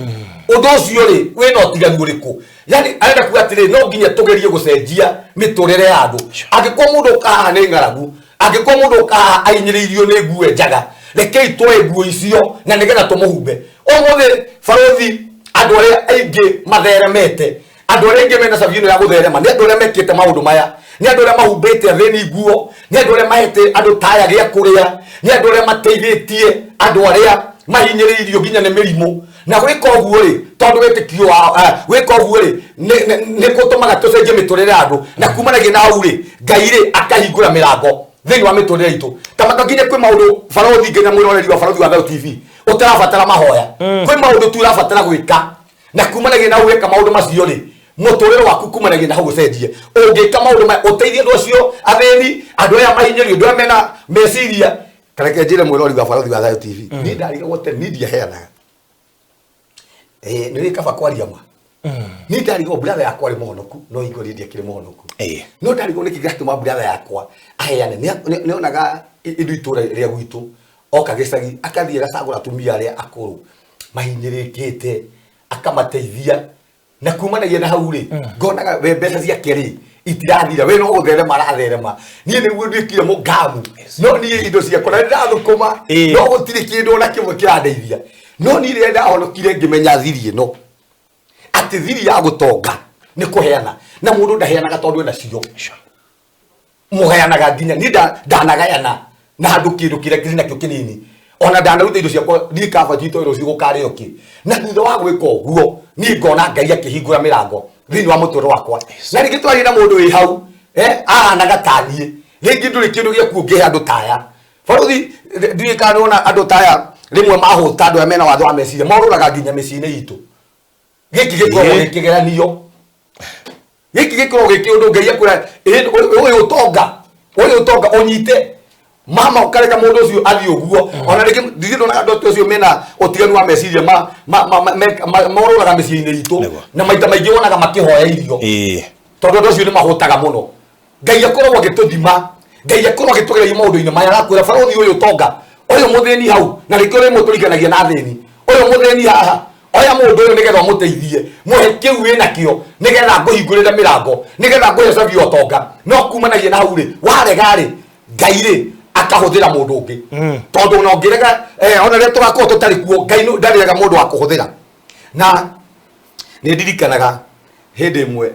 ũndũ ũcio rĩ wĩna ũtiganu ũrĩkũ? Yani arenda kuga atĩrĩ, no nginya tũgerie gũcenjia mĩtũrĩre ya andũ. Angĩkorwo mũndũ ũka haha nĩ ng'aragu, angĩkorwo mũndũ ũka haha ahinyĩrĩirio nĩ nguo njaga, rekei twoe nguo icio na nĩgetha tũmũhumbe. Ũmũthĩ barothi andũ arĩa aingĩ matheremete, andũ arĩa aingĩ mena cabi ĩno ya gũtherema nĩ andũ arĩa mekĩte maũndũ maya, nĩ andũ arĩa mahumbĩte athĩni nguo, nĩ andũ arĩa mahete andũ taya gĩa kũrĩa, nĩ andũ arĩa mateithĩtie andũ arĩa mahinyĩrĩirio nginya nĩ mĩrimũ. Na gwĩka ũguo rĩ, tondũ wĩtĩkio wa gwĩka ũguo rĩ nĩ gũtũmaga tũcenjie mĩtũrĩre ya andũ, na kumanagia na hau rĩ, Ngai rĩ akahingũra mĩrango. Thĩinĩ wa mĩtũrĩre itũ ta makaginya kwĩ maũndũ, barothi, nginya mwĩroreri wa Barothi wa Thayũ TV, ũtarabatara mahoya. Kwĩ maũndũ tu ũrabatara gwĩka, na kumanagia na weka maũndũ macio rĩ, mũtũrĩre waku kumanagia na hau ũcenjie. Ũngĩka maũndũ maya, ũteithie andũ acio athĩni, andũ aya mahinyĩrĩrio, andũ aya mena meciria. Kareke njĩre mwĩrori wa Barothi wa Thayũ TV, niĩ ndarigagwo tene, niĩ ndiaheanaga. Nĩ rĩ kaba kwaria ma, niĩ ndarigagwo brother yakwa arĩ mũhonoku, no hingo niĩ ndiakĩrĩ mũhonoku. No ndarigwo nĩkĩ gĩatũma brother yakwa aheane. Nĩonaga indo itũra rĩa gwitũ, oka gĩcagi akathiĩ agacagũra atumia arĩa akũrũ mahinyĩrĩkĩte, akamateithia, na kumanagia na hau rĩ, ngonaga we mbeca ciake rĩ itirathira, we no gũtherema aratherema. Niĩ nĩguo nduĩkire mũngamu, no niĩ indo ciakwa na ndĩrathũkũma, no gũtirĩ kĩndũ ona kĩmwe kĩrandeithia. No niĩ rĩrĩa ndahonokire, ngĩmenya thiri ĩno, atĩ thiri ya gũtonga nĩ kũheana, na mũndũ ndaheanaga tondũ ena cio. Mũheanaga nginya niĩ ndanagayana na handũ kĩndũ kĩrĩa kĩrĩ nakĩo kĩnini, ona ndanaruta indo ciakwa niĩ kaba njitũ rũciũ gũkarĩo kĩ. Na thutha wa gwĩka ũguo, niĩ ngona Ngai akĩhingũra mĩrango thĩinĩ wa mũtũrĩre wakwa. Na rĩngĩ twaria na mũndũ wĩ hau, ahanaga ta niĩ, rĩngĩ ndũrĩ kĩndũ gĩaku ũngĩhe andũ taya. Barothi, ndiũĩ kana nĩwona andũ taya rĩmwe mahũta, andũ aya mena watho wa meciria morũraga nginya mĩciĩ-inĩ itũ. Gĩkĩ gĩkoragwo gĩkĩgeranio, gĩkĩ gĩkoragwo gĩkĩ ũndũ Ngai akwĩra, "Ĩ, ũyũ ũtonga ũnyite mama, ũkareka mũndũ ũcio athiĩ ũguo." Ona rĩngĩ ndirĩ ndonaga andũ acio mena ũtiganu wa meciria morũraga mĩciĩ-inĩ itũ. Na maita maingĩ wonaga makĩhoya irio, tondũ andũ acio nĩ mahũtaga mũno. Ngai akoragwo agĩtũthima, Ngai akoragwo agĩtũgereria maũndũ-inĩ maya. Arakwĩra, barothi, ũyũ ũtonga, ũyũ mũthĩni hau, na rĩngĩ rĩmwe tũringanagia na athĩni, ũyũ mũthĩni haha, oya mũndũ ũyũ nĩgetha ũmũteithie, mũhe kĩu wĩnakĩo nĩgetha ngũhingũrĩre mĩrango, nĩgetha ngũhe cabi ya ũtonga. No kumanagia na hau rĩ, warega rĩ, Ngai rĩ akahũthĩra mũndũ ũngĩ, tondũ ona ũngĩrega, ona rĩrĩa tũgakorwo tũtarĩ kuo, Ngai ndarĩrega mũndũ wa kũhũthĩra. Na nĩ ndirikanaga hĩndĩ ĩmwe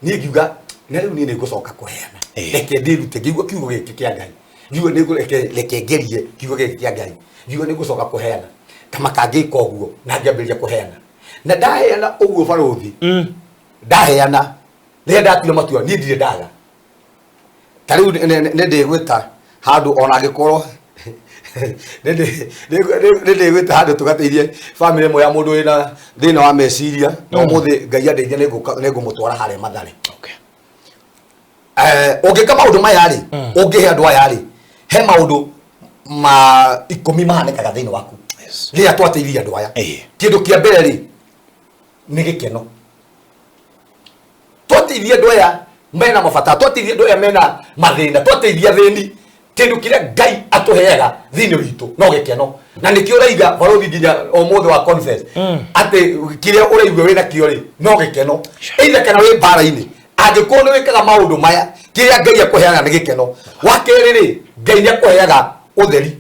niĩ ngiuga, na rĩu niĩ nĩ ngũcoka kũheana. Reke ndĩrute. Ngĩigua kiugo gĩkĩ kĩa Ngai, ngiuga reke ngerie kiugo gĩkĩ kĩa Ngai. Ngiuga nĩ ngũcoka kũheana kama kangĩka ũguo, na ngĩambĩrĩria kũheana. Na ndaheana ũguo, barũthi, ndaheana, rĩrĩa ndatuire matua, niĩ ndirĩ ndaga. Ta rĩu nĩ ndĩgwĩta handũ, ona angĩkorwo nĩ ndĩgwĩta handũ tũgateithie bamĩrĩ ĩmwe ya mũndũ wĩna thĩna wa meciria, na ũmũthĩ Ngai andeithia nĩ ngũmũtwara harĩa Mathare. Ũngĩka maũndũ maya rĩ, ũngĩhe andũ aya rĩ, he maũndũ ma 10 mahanĩkaga thĩinĩ waku rĩrĩa twateithia andũ aya. Kĩndũ kĩa mbere rĩ, nĩ gĩkeno. Twateithia andũ aya mena mabata, twateithia andũ aya mena mathĩna, twateithia athĩni, kĩndũ kĩrĩa Ngai atũheaga thĩinĩ witũ no gĩkeno. Na nĩkĩo ũraiga, barothi, nginya ũmũthĩ wa confess atĩ kĩrĩa ũraigua wĩna kĩo rĩ, no gĩkeno. Either kana wĩ mbara-inĩ, angĩkorwo nĩ wĩkaga maũndũ maya, kĩrĩa Ngai akũheaga nĩ gĩkeno. Wa kerĩ rĩ, Ngai nĩ akũheaga ũtheri.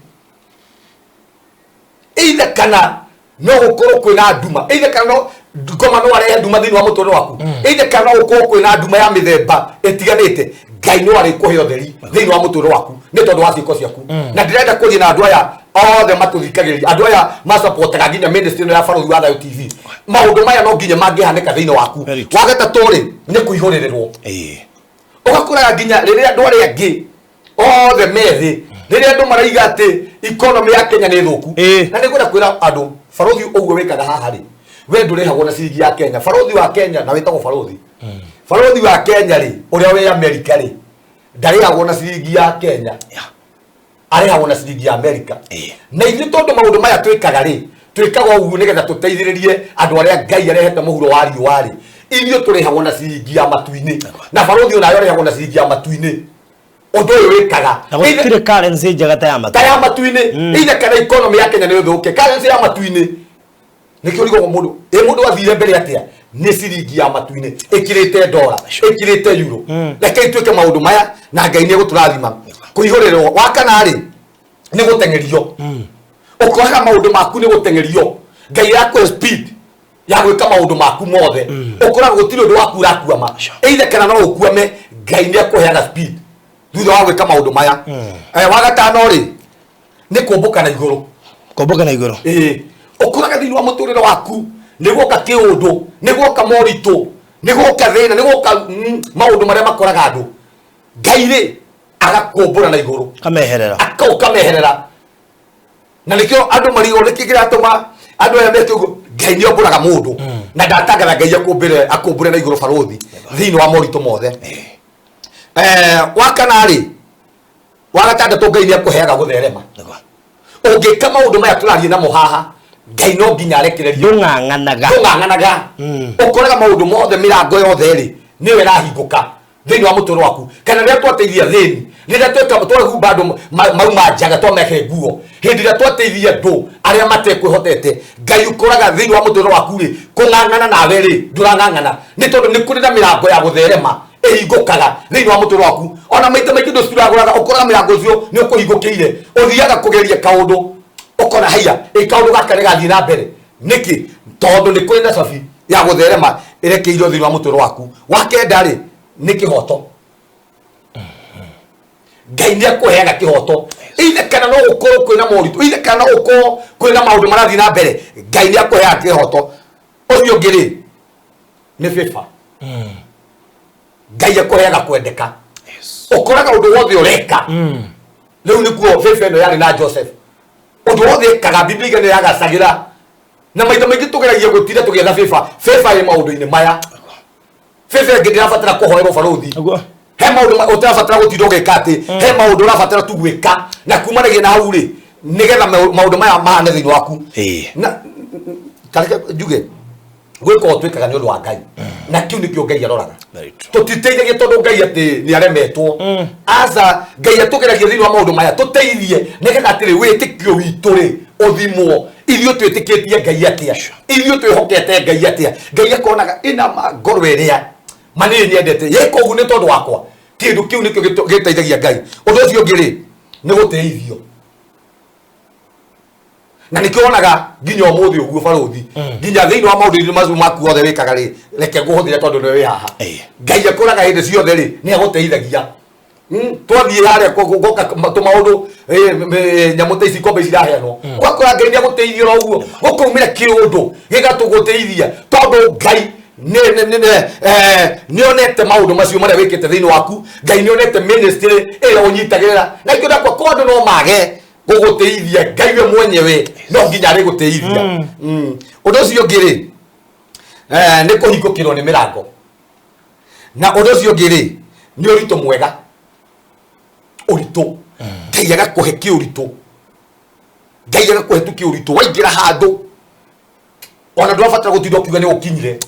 Either kana no gũkorwo kwĩna nduma, either kana no ngoma no arehe nduma thĩinĩ wa mũtũrĩre waku, either kana no gũkorwo kwĩna nduma ya mĩthemba ĩtiganĩte, Ngai no arĩkũhe ũtheri thĩinĩ wa mũtũrĩre waku nĩ tondũ wa ciĩko ciaku. Na ndĩrenda kũria na andũ aya othe matũthikagĩrĩria, andũ aya masapotaga nginya ministry ĩno ya Barothi wa Thayũ TV, maũndũ maya no nginya mangĩhanĩka thĩinĩ waku. Very true. Wa gatatũ rĩ, nĩ kũihũrĩrĩrwo. Ũgakoraga nginya rĩrĩa andũ arĩa angĩ othe methĩ, rĩrĩa andũ maraiga atĩ economy ya Kenya nĩ thũku. Na nĩ ngwenda kwĩra andũ, barothi, ũguo wĩkaga haha rĩ, we ndũrĩhagwo na ciringi ya Kenya. Barothi wa Kenya, na wĩtagwo barothi, barothi wa Kenya rĩ, ũrĩa wĩ Amerika rĩ, ndarĩhagwo na ciringi ya Kenya, arĩhagwo na ciringi ya Amerika. Na ithuĩ tondũ maũndũ maya twĩkaga rĩ, twĩkaga ũguo nĩgetha tũteithĩrĩrie andũ arĩa Ngai arehete mũhuro wa riũa rĩ, ithuĩ tũrĩhagwo na ciringi ya matu-inĩ, na barothi onayo arĩhagwo na ciringi ya matu-inĩ. Ũndũ ũyũ wĩkaga Na gũtirĩ currency njega ta ya matu. Ta ya matu-inĩ. Either kana economy ya Kenya nĩ thũke, currency ya matu-inĩ nĩkĩo ũrigagwo mũndũ, ĩ mũndũ athire mbere atĩa? Nĩ ciringi ya matu-inĩ ĩkĩrĩte ndora, ĩkĩrĩte euro. Rekei twĩke maũndũ maya na Ngai nĩ egũtũrathima. Kũihũrĩrwo. Wa kana rĩ, nĩ gũteng'erio. Ũkoraga maũndũ maku nĩ gũteng'erio. Ngai akũhe speed ya gwĩka maũndũ maku mothe. Ũkoraga gũtirĩ ũndũ waku ũrakuama. Either kana no ũkuame, Ngai nĩ akũheaga speed thutha wa gwĩka maũndũ maya. Wa gatano rĩ, nĩ kũmbũka na igũrũ. Kũmbũka na igũrũ. Ĩĩ, ũkoraga thĩinĩ wa mũtũrĩre waku nĩ guoka kĩũndũ, nĩ guoka moritũ, nĩ guoka thĩna, nĩ guoka maũndũ marĩa makoraga andũ, Ngai rĩ Agakũmbũra na igũrũ. Kameherera. Ũkameherera. Na nĩkĩo andũ marigwo nĩkĩ kĩratũma andũ aya meke ũguo. Ngai nĩ ombũraga mũndũ na ndatangatha Ngai akũmbĩre, akũmbũre na igũrũ barũthi thĩinĩ wa moritũ mothe. Wa kana rĩ, wa gatandatũ, Ngai nĩ akũheaga gũtherema. Ũngĩka maũndũ maya tũraria namo haha, Ngai no nginya arekererie. Ndũng'ang'anaga. Ndũng'ang'anaga. Ũkoraga maũndũ mothe, mĩrango yothe rĩ, nĩyo ĩrahingũka thĩinĩ wa mũtũrĩre waku. Kana rĩrĩa twateithia thĩni, rĩrĩa tweka twahumba andũ mauma njaga, twamekĩre nguo, hĩndĩ ĩrĩa twateithia andũ arĩa matekwĩhotete, Ngai ũkoraga thĩinĩ wa mũtũrĩre waku rĩ, kũng'ang'ana nawe rĩ, ndũrang'ang'ana, nĩ tondũ nĩ kũrĩ na mĩrango ya gũtherema ĩhingũkaga thĩinĩ wa mũtũrĩre waku. Ona maita maingĩ ndũciragũraga, ũkoraga mĩrango ũcio nĩ ũkũhingũkĩire. Ũthiaga kũgeria kaũndũ, ũkona haiya, ĩ kaũndũ gaka nĩ gathiĩ na mbere nĩkĩ? Tondũ nĩ kũrĩ na cabi ya gũtherema ĩrekeirwo thĩinĩ wa mũtũrĩre waku. Wa kenda rĩ, nĩ kĩhoto. Ngai nĩ akũheaga kĩhoto, ithe kana no gũkorwo kwĩna moritũ, ithe kana no gũkorwo kwĩna maũndũ marathiĩ na mbere, Ngai nĩ akũheaga kĩhoto. Ũcio ũngĩ rĩ, nĩ favor. Ngai akũheaga kwendeka. Ũkoraga ũndũ wothe ũreka rĩu, nĩkuo favor ĩno yarĩ na Joseph. Ũndũ wothe ekaga, Biblia iga nĩ yagacagĩra. Na maita maingĩ tũgeragia gũtinda tũgĩetha favor. Favor ĩ maũndũ-inĩ maya. Favor ĩngĩ ndĩrabatara kũhoerwo, barũthi. He maũndũ ũtarabatara gũtinda ũgĩka atĩ, he maũndũ ũrabatara tu gwĩka na kumanagia na hau rĩ, nĩgetha maũndũ maya mahane thĩinĩ waku. Na tareke njuge, gwĩka o twĩkaga nĩ ũndũ wa Ngai, na kĩu nĩkĩo Ngai aroraga. Very true. Tũtiteithagia tondũ Ngai atĩ nĩ aremetwo. Aca, Ngai atũgeragia thĩinĩ wa maũndũ maya tũteithie nĩgetha atĩrĩ, wĩtĩkio witũ rĩ, ũthimwo. Ithuĩ twĩtĩkĩtie Ngai atĩa? Ithuĩ twĩhokete Ngai atĩa? Ngai akonaga ĩna ma ngoro ĩrĩa ma nĩ nyendete yeka ũguo nĩ tondũ wakwa. Kĩndũ kĩu nĩkĩo gĩteithagia Ngai. Ũndũ ũcio ũngĩ rĩ, nĩ gũtĩithio, na nĩkĩo wonaga nginya ũmũthĩ ũguo, barũthi, nginya thĩinĩ wa maũndũ-inĩ macio maku othe wĩkaga rĩ, reke ngũhũthĩre tondũ nĩwe wĩ haha. Ngai akũraga hĩndĩ ciothe rĩ, nĩ agũteithagia. Twathiĩ harĩa goka tũmaũndũ, nyamũ ta ici, ikombe ici iraheanwo, ũgakora Ngai nĩ agũteithia oro ũguo, gũkaumĩra kĩũndũ gĩgatũgũteithia, tondũ Ngai nĩ onete maũndũ macio marĩa wĩkĩte thĩinĩ waku. Ngai nĩ onete ministry ĩrĩa ũnyitagĩrĩra na ikĩo ndakwa kwa andũ no mage gũgũteithia, Ngai we mwenyewe no nginya arĩgũteithia. Ũndũ ũcio ũngĩ rĩ, nĩ kũhingũkĩrwo nĩ mĩrango. Na ũndũ ũcio ũngĩ rĩ, nĩ ũritũ mwega, ũritũ. Ngai agakũhe kĩũritũ, Ngai agakũhe tu kĩũritũ, waingĩra handũ ona ndũrabatara gũtinda ũkiuga nĩ ũkinyire.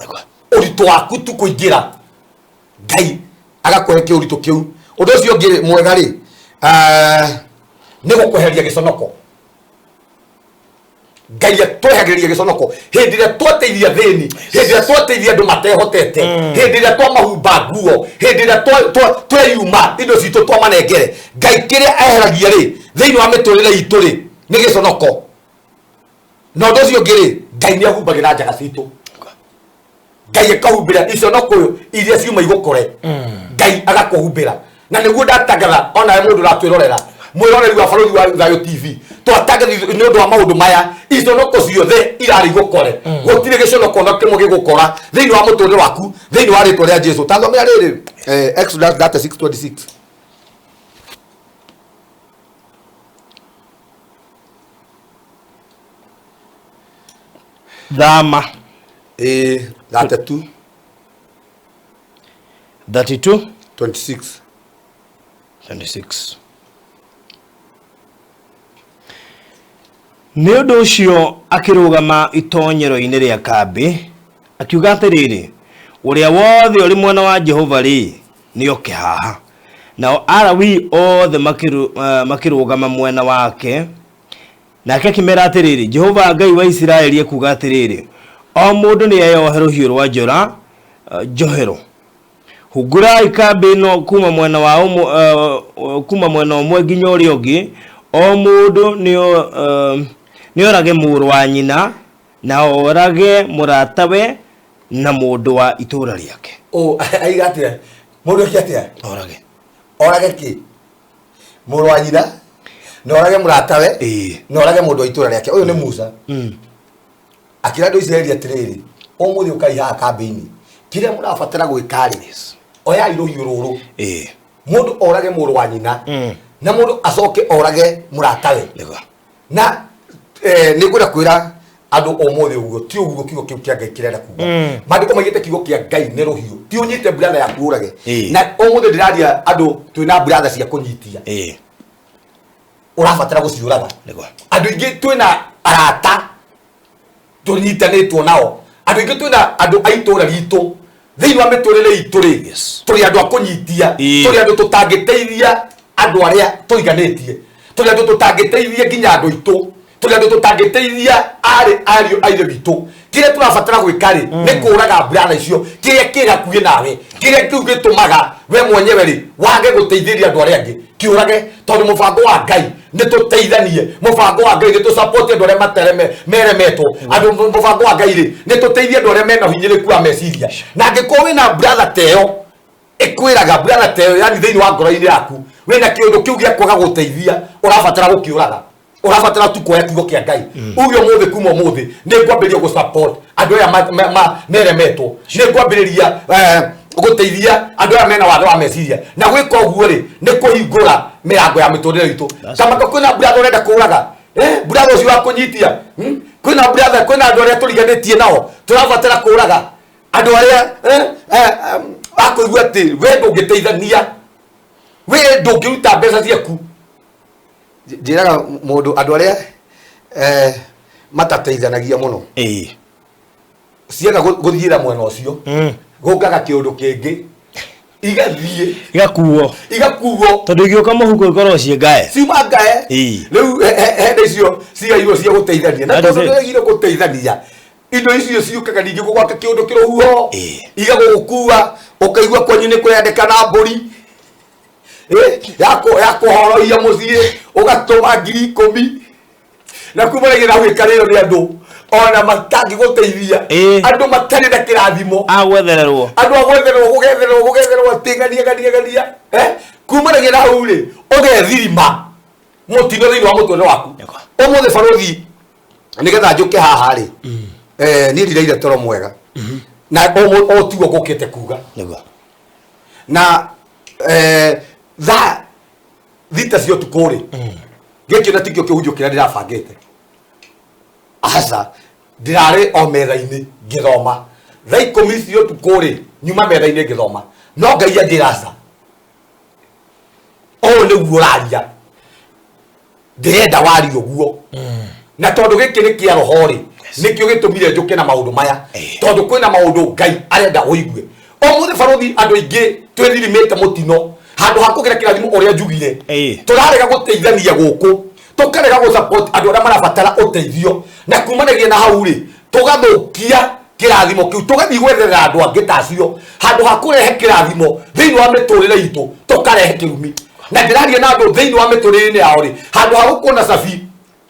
Ũritũ waku tu kũingĩra, Ngai agakũhe kĩũritũ kĩu. Ũndũ ũcio ũngĩ rĩ, mwega rĩ, nĩ gũkweheria gĩconoko. Ngai atwehagĩrĩria gĩconoko hĩndĩ ĩrĩa twateithia thĩni, hĩndĩ ĩrĩa twateithia andũ matehotete, hĩndĩ ĩrĩa twamahumba nguo, hĩndĩ ĩrĩa tweyuma indo citũ twamanengere. Ngai kĩrĩa eheragia rĩ thĩinĩ wa mĩtũrĩre itũ rĩ, nĩ gĩconoko. Na ũndũ ũcio ũngĩ rĩ, Ngai nĩ ahumbagĩra njaga citũ. Ngai akahumbĩra iconoko iria ciuma igũkore, Ngai agakũhumbĩra. Na nĩguo ndatangatha onawe mũndũ ũratwĩrorera, mwĩroreri wa Barũthi wa Thayũ TV, twatangathithio nĩ ũndũ wa maũndũ maya, iconoko ciothe irarĩ igũkore. Gũtirĩ gĩconoko ona kĩmwe gĩgũkora thĩinĩ wa mũtũrĩre waku thĩinĩ wa rĩtwa rĩa Jesu. Tathomera rĩrĩ, Exodus 36:26. Thama. Ĩĩ, 32. 32. 26. 26. Nĩ ũndũ ũcio akĩrũgama itonyero-inĩ rĩa kambĩ, akiuga atĩrĩrĩ, "Ũrĩa wothe ũrĩ mwena wa Jehova-rĩ, nĩoke haha." Nao Alawii othe makĩrũgama mwena wake. Nake akĩmera atĩrĩrĩ, "Jehova Ngai wa Isiraeli ekuuga atĩrĩrĩ, 'O mũndũ nĩeyohe rũhiũ rwa njora njohero. Hungũrai kambĩ ĩno kuma mwena wa ũmwe, kuma mwena ũmwe nginya ũrĩa ũngĩ, o mũndũ nĩorage mũrũ wa nyina, na orage mũratawe na mũndũ wa itũũra rĩake." Ũ aiga atĩa? Mũndũ eke atĩa? Orage. Orage kĩ? Mũrũ wa nyina, na orage mũratawe, na orage mũndũ wa itũũra rĩake. Ũyũ nĩ Musa akĩra andũ a Isiraeli atĩrĩrĩ, ũmũthĩ ũkai haha kambĩ-inĩ, kĩrĩa mũrabatara gwĩka rĩ, oyai rũhiũ rũrũ. Mũndũ orage mũrũ wa nyina na mũndũ acoke orage mũratawe. Nĩguo. Na nĩ ngwenda kwĩra andũ ũmũthĩ ũguo ti ũguo kiugo kĩu kĩa Ngai kĩrenda kuga. Maandĩko maigĩte kiugo kĩa Ngai nĩ rũhiũ, ti ũnyite brother yaku ũrage. Na ũmũthĩ ndĩraria andũ twĩna brother cia kũnyitia, ũrabatara gũciũraga. Nĩguo. Andũ aingĩ twĩna arata tũnyitanĩtwo nao, andũ aingĩ twĩna andũ a itũra ritũ thĩinĩ wa mĩtũrĩre itũ rĩ, tũrĩ andũ a kũnyitia, tũrĩ andũ tũtangĩteithia andũ arĩa tũiganĩtie, tũrĩ andũ tũtangĩteithia nginya andũ aitũ, tũrĩ andũ tũtangĩteithia arĩ ariũ a ithe witũ. Kĩrĩa tũrabatara gwĩka rĩ, nĩ kũraga brother icio, kĩrĩa kĩ hakuhĩ nawe, kĩrĩa kĩu gĩtũmaga we mwenyewe rĩ wage gũteithĩrĩria andũ arĩa angĩ, kĩũrage, tondũ mũbango wa Ngai nĩ tũteithanie, mũbango wa Ngai nĩ tũsupport andũ arĩa matereme meremetwo, andũ mũbango wa Ngai rĩ nĩ tũteithie andũ arĩa mena ũhinyĩrĩku wa meciria. Na angĩkorwo wĩna brother ta ĩyo ĩkwĩraga brother ta ĩyo, yani thĩinĩ wa ngoro-inĩ yaku wĩna kĩũndũ kĩu gĩa kwaga gũteithia, ũrabatara gũkĩũraga, ũrabatara tu kuoya kiugo kĩa Ngai uge ũmũthĩ, kuma ũmũthĩ nĩ ngwambĩrĩria gũ support andũ aya meremetwo, nĩ ngwambĩrĩria gũteithia andũ aya mena wathe wa meciria. Na gwĩka ũguo rĩ, nĩ kũhingũra mĩrango ya mĩtũrĩre itũ. Kamaka kwĩna brother ũrenda kũraga, brother ũcio wa kũnyitia, Kwĩna brother, kwĩna andũ arĩa tũriganĩtie nao tũrabatara kũraga, andũ arĩa akũigua atĩ we ndũngĩteithania, we ndũngĩruta mbeca ciaku. Njĩraga mũndũ andũ arĩa matateithanagia mũno, ciaga gũthiĩra mwena ũcio, gũkaga kĩũndũ kĩngĩ, igathiĩ igakuo, igakuo, tondũ igĩũka mũhuko ikorwo ciĩ ngae, ciuma ngae. Rĩu hende icio cigairwo cia gũteithania, na tondũ ndĩregire gũteithania, indo icio ciũkaga ningĩ gũgwaka kĩũndũ kĩrũhuho, igagũgũkua, ũkaigua kwanyu nĩ kũrendekana mbũri ya kũhorohia mũciĩ, ũgatũma 10,000, na kuma rĩngĩ na gwĩkarĩrwo nĩ andũ ona matangĩgũteithia, andũ matarĩ na kĩrathimo, agwethererwo, andũ agwethererwo, gũgethererwo, gũgethererwo atĩ gania gania gania, kuma rĩngĩ na hau rĩ, ũgethirima mũtino thĩinĩ wa mũtũrĩre waku. Ũmũthĩ barũthi, nĩgetha njũke haha rĩ, niĩ ndiraire toro mwega, na o tiguo ngũkĩte kuga. Nĩguo. Na thaa 6 cia ũtukũ rĩ, gĩkĩ na tikĩo kĩhunjio kĩrĩa ndĩrabangĩte, aca, ndĩrarĩ o metha-inĩ ngĩthoma. Thaa 10 cia ũtukũ rĩ, nyuma metha-inĩ ngĩthoma, no Ngai anjĩra aca, ũyũ nĩguo ũraria, ndĩrenda warie ũguo. Na tondũ gĩkĩ nĩ kĩa roho rĩ, nĩkĩo gĩtũmire njũke na maũndũ maya, tondũ kwĩna maũndũ Ngai arenda ũigue ũmũthĩ. Barũthi, andũ aingĩ twĩthirimĩte mũtino handũ ha kũgĩra kĩrathimo ũrĩa njugire. Tũrarega gũteithania gũkũ, tũkarega gũ support andũ arĩa marabatara ũteithio, na kumanagia na hau rĩ, tũgathũkia kĩrathimo kĩu, tũgathiĩ gwetherera andũ angĩ ta acio. Handũ ha kũrehe kĩrathimo thĩinĩ wa mĩtũrĩre itũ, tũkarehe kĩrumi. Na ndĩraria na andũ thĩinĩ wa mĩtũrĩre-inĩ yao rĩ, handũ ha gũkuona cabi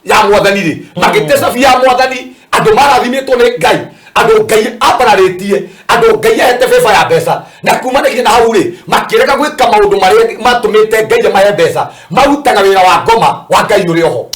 ya mwathani rĩ, magĩte cabi ya mwathani, andũ marathimĩtwo nĩ Ngai, andũ Ngai ambararĩtie, andũ Ngai ahete beba ya mbeca, na kumanagia na hau rĩ, makĩrega gwĩka maũndũ marĩa matũmĩte Ngai amahe mbeca, marutaga wĩra wa ngoma wa Ngai ũrĩ oho.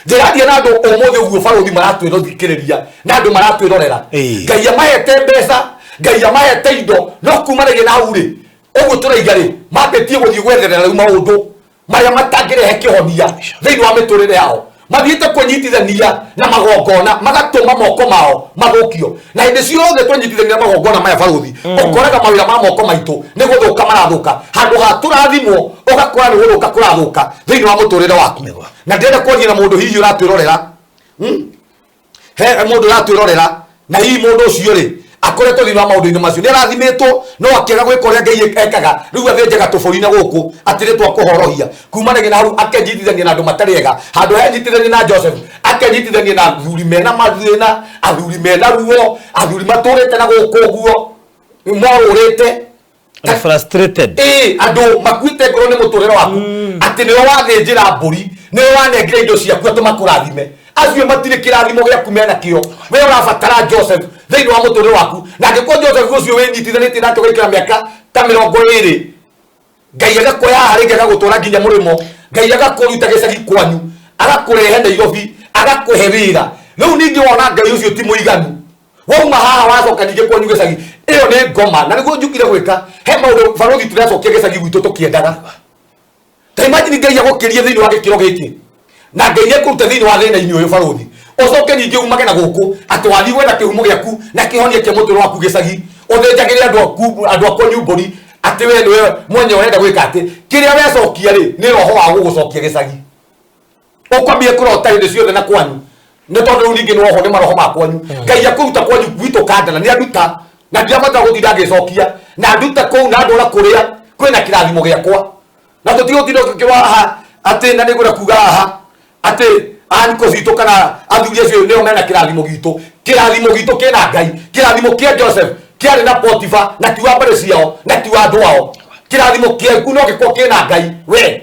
Ndĩraria na andũ ũmũthĩ ũguo barũthi maratwĩrothikĩrĩria na andũ maratwĩrorera. Ngai amahete mbeca, Ngai amahete indo, no kumanagia na hau rĩ, ũguo tũraiga rĩ, mambĩtie gũthiĩ gwetherera rĩu maũndũ marĩa matangĩrehe kĩhonia thĩinĩ wa mĩtũrĩre yao. Mathiĩte kwĩnyitithania na magongona, magatũma moko mao mathũkio. Na hĩndĩ ciothe twenyitithania na magongona maya, barũthi, ũkoraga mawĩra ma moko maitũ nĩ gũthũka marathũka. Handũ ha tũrathimwo, ũgakora nĩ gũthũka kũrathũka thĩinĩ wa mũtũrĩre waku. Na ndĩrenda kwaria na mũndũ hihi ũratwĩrorera, He mũndũ ũratwĩrorera, na hihi mũndũ ũcio rĩ, akoretwo thĩinĩ wa maũndũ-inĩ macio, nĩ arathimĩtwo no akĩaga gwĩka ũrĩa Ngai ekaga. Rĩu athĩnjaga tũbũri na gũkũ atĩ nĩ twa kũhorohia. Kumanagia na hau akenyitithania na andũ matarĩ ega. Handũ henyitithania na Joseph, akenyitithania na athuri mena mathĩna, athuri mena ruo, athuri matũrĩte na gũkũ ũguo morũrĩte. Andũ frustrated. Andũ makuĩte ngoro nĩ mũtũrĩre waku, atĩ nĩwe wathĩnjĩra mbũri, nĩwe wanengera indo ciaku atĩ makũrathime. Acio matirĩ kĩrathimo gĩaku menakĩo. We ũrabatara Joseph thĩinĩ wa mũtũrĩre waku. Na angĩkorwo Joseph ũcio wĩnyitithanĩtie nake ũgaikara mĩaka ta 20, Ngai agakuoya haha rĩngĩ agagũtwara nginya mũrĩmo, Ngai agakũruta gĩcagi kwanyu agakũrehe Nairobi, agakũhe wĩra. Rĩu ningĩ wona Ngai ũcio ti mũiganu, wauma haha wacoka ningĩ kwanyu gĩcagi. Ĩyo nĩ ngoma na nĩguo njukire gwĩka he maũndũ barothi tũracokia gĩcagi gwitũ tũkĩendaga. Ta imagine Ngai agũkĩrie thĩinĩ wa gĩkĩro gĩkĩ na Ngai nĩekũruta thĩinĩ wa thĩna-inĩ ũyũ barothi ũcoke ningĩ umage na gũkũ atĩ wathiĩ gwetha kĩhumo gĩaku na kĩhonia kĩa mũtũrĩre waku gĩcagi ũthĩnjagĩre andũ aku andũ akwanyu mbũri atĩ we nĩwe mwenye ũrenda gwĩka atĩ kĩrĩa wecokia rĩ nĩ roho wa gũgũcokia gĩcagi ũkwambia kũrota hĩndĩ ciothe na kwanyu nĩ tondũ rĩu ningĩ nĩwohwo nĩ maroho ma kwanyu. Ngai akũruta kwanyu gwitũ kandana nĩ anduta na ndirabatara gũtinda ngĩcokia na nduta kũu na ndwara kũrĩa kwĩna kĩrathimo gĩakwa na tũtigũtinda tũkĩrwo haha atĩ na nĩngwenda kuga haha atĩ aniko citũ kana athuri acio nĩo mena kĩrathimo gitũ. Kĩrathimo gitũ kĩna Ngai. Kĩrathimo kĩa Joseph kĩarĩ na Potifa na ti wa mbarĩ ciao na ti wa andũ ao. Kĩrathimo kĩaku no gĩkorwo kĩna Ngai we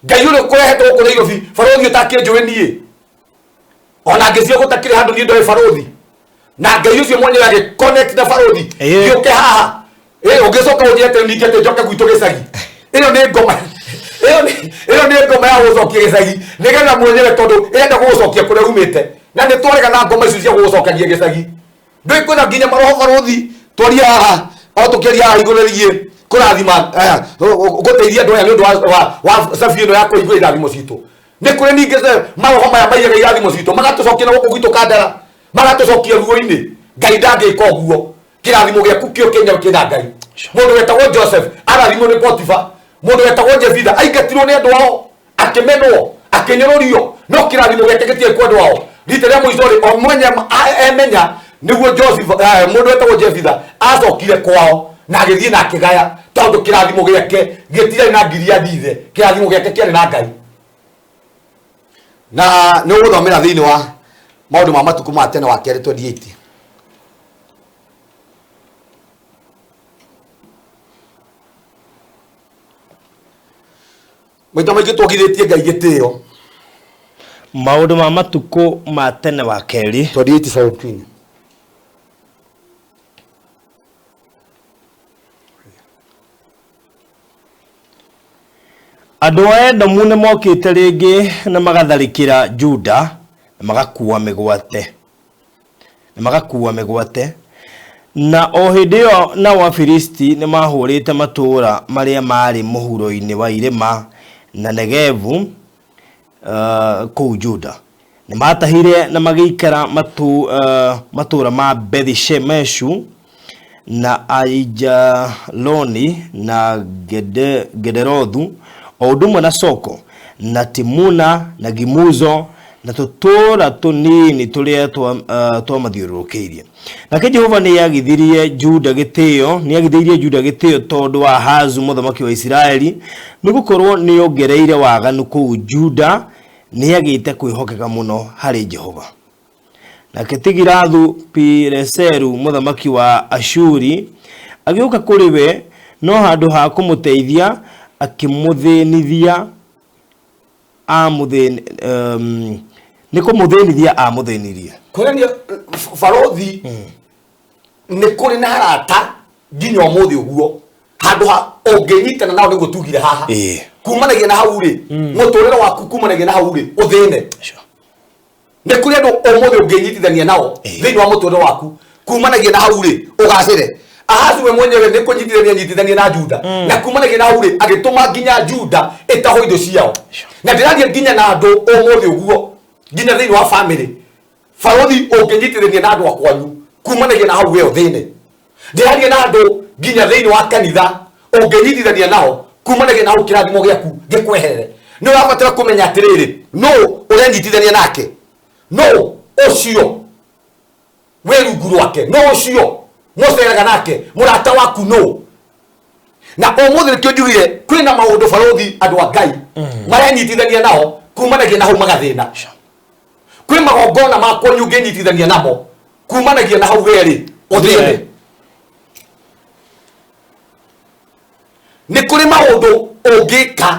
Ngai ũrĩa ũkũrehete gũkũ Nairobi barothi ũtakĩnjũĩ niĩ ona ngĩcio gũtakĩrĩ handũ niĩ ndoĩ barothi na Ngai ũcio mwenyewe agĩ connect na barothi gĩũke haha ũngĩcoka ũnjĩte ningĩ atĩ njoke gwitũ gĩcagi. Ĩyo nĩ ngoma ĩyo nĩ ngoma ya gũcokia gĩcagi nĩgetha mwenyewe tondũ ĩrenda gũgũcokia kũrĩa umĩte na nĩ twarega na ngoma icio cia gũgũcokagia gĩcagi. Ndũĩ kwĩna nginya maroho barothi twaria haha o tũkĩaria haha igũrũ rĩgiĩ kũrathima gũteithia andũ aya nĩ ũndũ wa cabi ĩno ya kũigua irathimo citũ. Nĩ kũrĩ ningĩ maroho maya maiyaga irathimo citũ magatũcokia na gũkũ gwitũ kandara magatũcokia ruo-inĩ. Ngai ndangĩka ũguo. Kĩrathimo gĩaku kĩo kĩenyewe kĩna Ngai. Mũndũ wetagwo Joseph arathimwo nĩ Potifa. Mũndũ wetagwo Jefitha aingatirwo nĩ andũ ao akĩmenwo akĩnyũrũrio no kĩrathimo gĩake gĩtiarĩ kwa andũ ao. Rita rĩa mũico rĩ o mwenye emenya nĩguo Joseph mũndũ wetagwo Jefitha acokire kwao na agĩthiĩ na akĩgaya tondũ kĩrathimo gĩake gĩtiarĩ na Gileadi ithe. Kĩrathimo gĩake kĩarĩ na Ngai. Na nĩ ũgũthomera thĩinĩ wa maũndũ ma matukũ ma tene wa kerĩ 28. Maita maingĩ twagithĩtie Ngai gĩtĩo. Maũndũ ma matukũ ma tene wa kerĩ 28:17. Andũ a Edomu nĩ mokĩte rĩngĩ na magatharĩkĩra Juda na magakuua mĩgwate na magakuua mĩgwate na o hĩndĩ ĩyo nao Afilisti nĩ mahũrĩte matũũra marĩa maarĩ mũhuro-inĩ wa irĩma na Negevu kũu Juda. Nĩ maatahire na magĩikara matũũra ma Bethi-Shemeshu na Aijaloni na Gederothu o ũndũ ũmwe na Soko na Timuna na Gimuzo na tũtũũra tũnini tũrĩa twamathiũrũrũkĩirie. Nake Jehova nĩagithirie Juda gĩtĩo, nĩagithĩirie Juda gĩtĩo tondũ wa Ahazu mũthamaki wa Isiraeli, nĩgũkorwo nĩongereire waganu kũu Juda, nĩagĩte kwĩhokeka mũno harĩ Jehova. Nake Tigilathu-Pileseru mũthamaki wa Ashuri agĩũka kũrĩ we, no handũ ha kũmũteithia akĩmũthĩnithia nĩ kũmũthĩnithia amũthĩnirie. Kuonania barothi nĩ kũrĩ na arata nginya ũmũthĩ ũguo handũ ha ũngĩnyitana nao nĩguo tugire haha kumanagia na hau rĩ mũtũrĩre waku kumanagia na hau rĩ ũthĩne. Nĩ kũrĩ andũ ũmũthĩ ũngĩnyitithania nao thĩinĩ wa mũtũrĩre waku kumanagia na hau rĩ ũgacĩre. Ahazu we mwenyewe nĩ kũnyitithania nyitithania na Juda na kumanagia na hau rĩ agĩtũma nginya Juda ĩtahwo indo ciao. Na ndĩraria nginya na andũ ũmũthĩ ũguo nginya thĩinĩ wa family barothi ũngĩnyitithania na andũ a kwanyu kumanagia na hau we ũthĩne. Ndĩraria na andũ nginya thĩinĩ wa kanitha ũngĩnyitithania nao kumanagia na hau kĩrathimo gĩaku gĩkweherere. Nĩ ũrabatara kũmenya atĩrĩrĩ nũ ũrenyitithania nake, nũ ũcio wĩ rungu rwake, nũ ũcio mũceraga nake, mũrata waku nũ. Na ũmũthĩ nĩkĩo njugire kwĩna maũndũ barothi andũ a Ngai marenyitithania nao kumanagia na hau magathĩna. Kwĩ magongona ma kwanyu ũngĩnyitithania namo kumanagia na hau werĩ ũthĩne. Nĩ kũrĩ maũndũ ũngĩka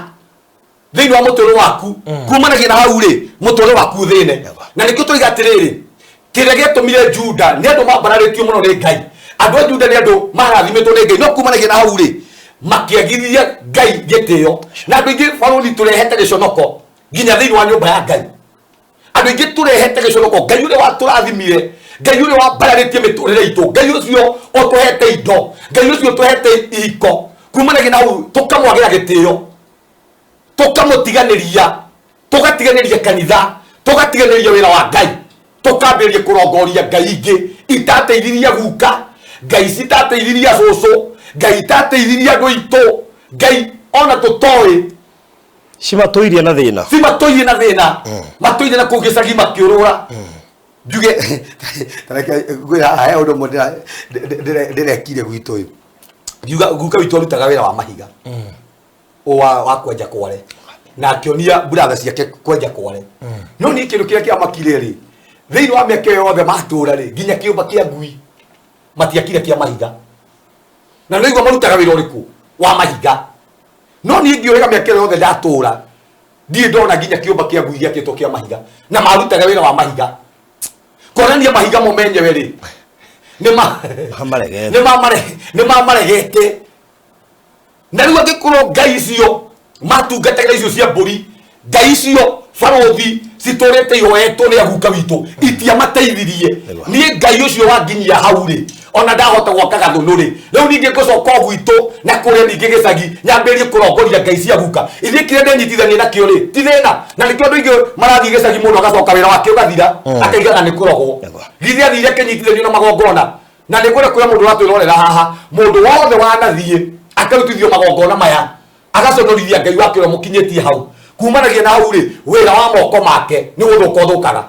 thĩinĩ wa mũtũrĩre waku kumanagia na hau rĩ mũtũrĩre waku ũthĩne. Na nĩkĩo tũiga atĩrĩrĩ kĩrĩa gĩatũmire Juda nĩ andũ mambararĩtio mũno nĩ Ngai. Andũ a Juda nĩ andũ marathimĩtwo nĩ Ngai no kumanagia na hau rĩ makĩagithia Ngai gĩtĩo. Na andũ aingĩ barũthi tũrehete gĩconoko nginya thĩinĩ wa nyũmba ya Ngai. Andũ aingĩ tũrehete gĩconoko Ngai ũrĩa watũrathimire Ngai ũrĩa wambararĩtie mĩtũrĩre itũ, Ngai ũcio ũtũhete indo, Ngai ũcio ũtũhete ihiko, kumanagia na hau tũkamwagĩra gĩtĩo, tũkamũtiganĩria, tũgatiganĩria kanitha, tũgatiganĩria wĩra wa Ngai, tũkambĩrĩria kũrongoria ngai ingĩ itateithirie guka, ngai citateithirie cũcũ, ngai itateithirie andũ aitũ, ngai ona tũtoĩ Cimatũirie na thĩna. Cimatũirie na thĩna, matũirie na kũu gĩcagi makĩũrũra. Njuge tareke ngwĩra haha he ũndũ ũmwe ndĩrekire gwitũ ũyũ. Ngiuga guka witũ arutaga wĩra wa mahiga wa kwenja kware, na akĩonia brother ciake kwenja kware. No niĩ kĩndũ kĩrĩa kĩamakire rĩ, thĩinĩ wa mĩaka ĩyo yothe matũra rĩ, nginya kĩũmba kĩa ngui matiakire kĩa mahiga. Na nĩigua marutaga wĩra ũrĩkũ wa mahiga. No niĩ ngĩũrĩga mĩaka ĩyo yothe ndatũra, ndirĩ ndona nginya kĩũmba kĩa ngui gĩakĩtwo kĩa mahiga, na marutaga wĩra wa mahiga. Konania mahiga mo menyewe rĩ, Mamaregete. Nĩ mamaregete. Na rĩu angĩkorwo ngai icio matungatagĩra icio cia mbũri, ngai icio barũthi citũrĩte ihoetwo nĩ aguka witũ, itiamateithirie. Niĩ ngai ũcio wanginyia hau rĩ, ona ndahota gwaka gathũnũ rĩ, rĩu ningĩ ngũcoka o gwitũ na kũrĩa ningĩ gĩcagi nyambĩrĩrie kũrongoria ngai cia guka. Ithuĩ kĩrĩa ndenyitithania nakĩo rĩ, ti thĩna. Na nĩkĩo andũ aingĩ marathiĩ gĩcagi, mũndũ agacoka wĩra wake ũgathira, akaigaga nĩ kũrogwo. Githĩ athire akĩnyitithanio na magongona. Na nĩ ngwenda kwĩra mũndũ ũratwĩrorera haha, mũndũ wothe wanathiĩ akarutithio magongona maya, agaconorithia Ngai wake ũrĩa mũkinyĩtie hau, kumanagia na hau rĩ, wĩra wa moko make nĩ gũthũka ũthũkaga.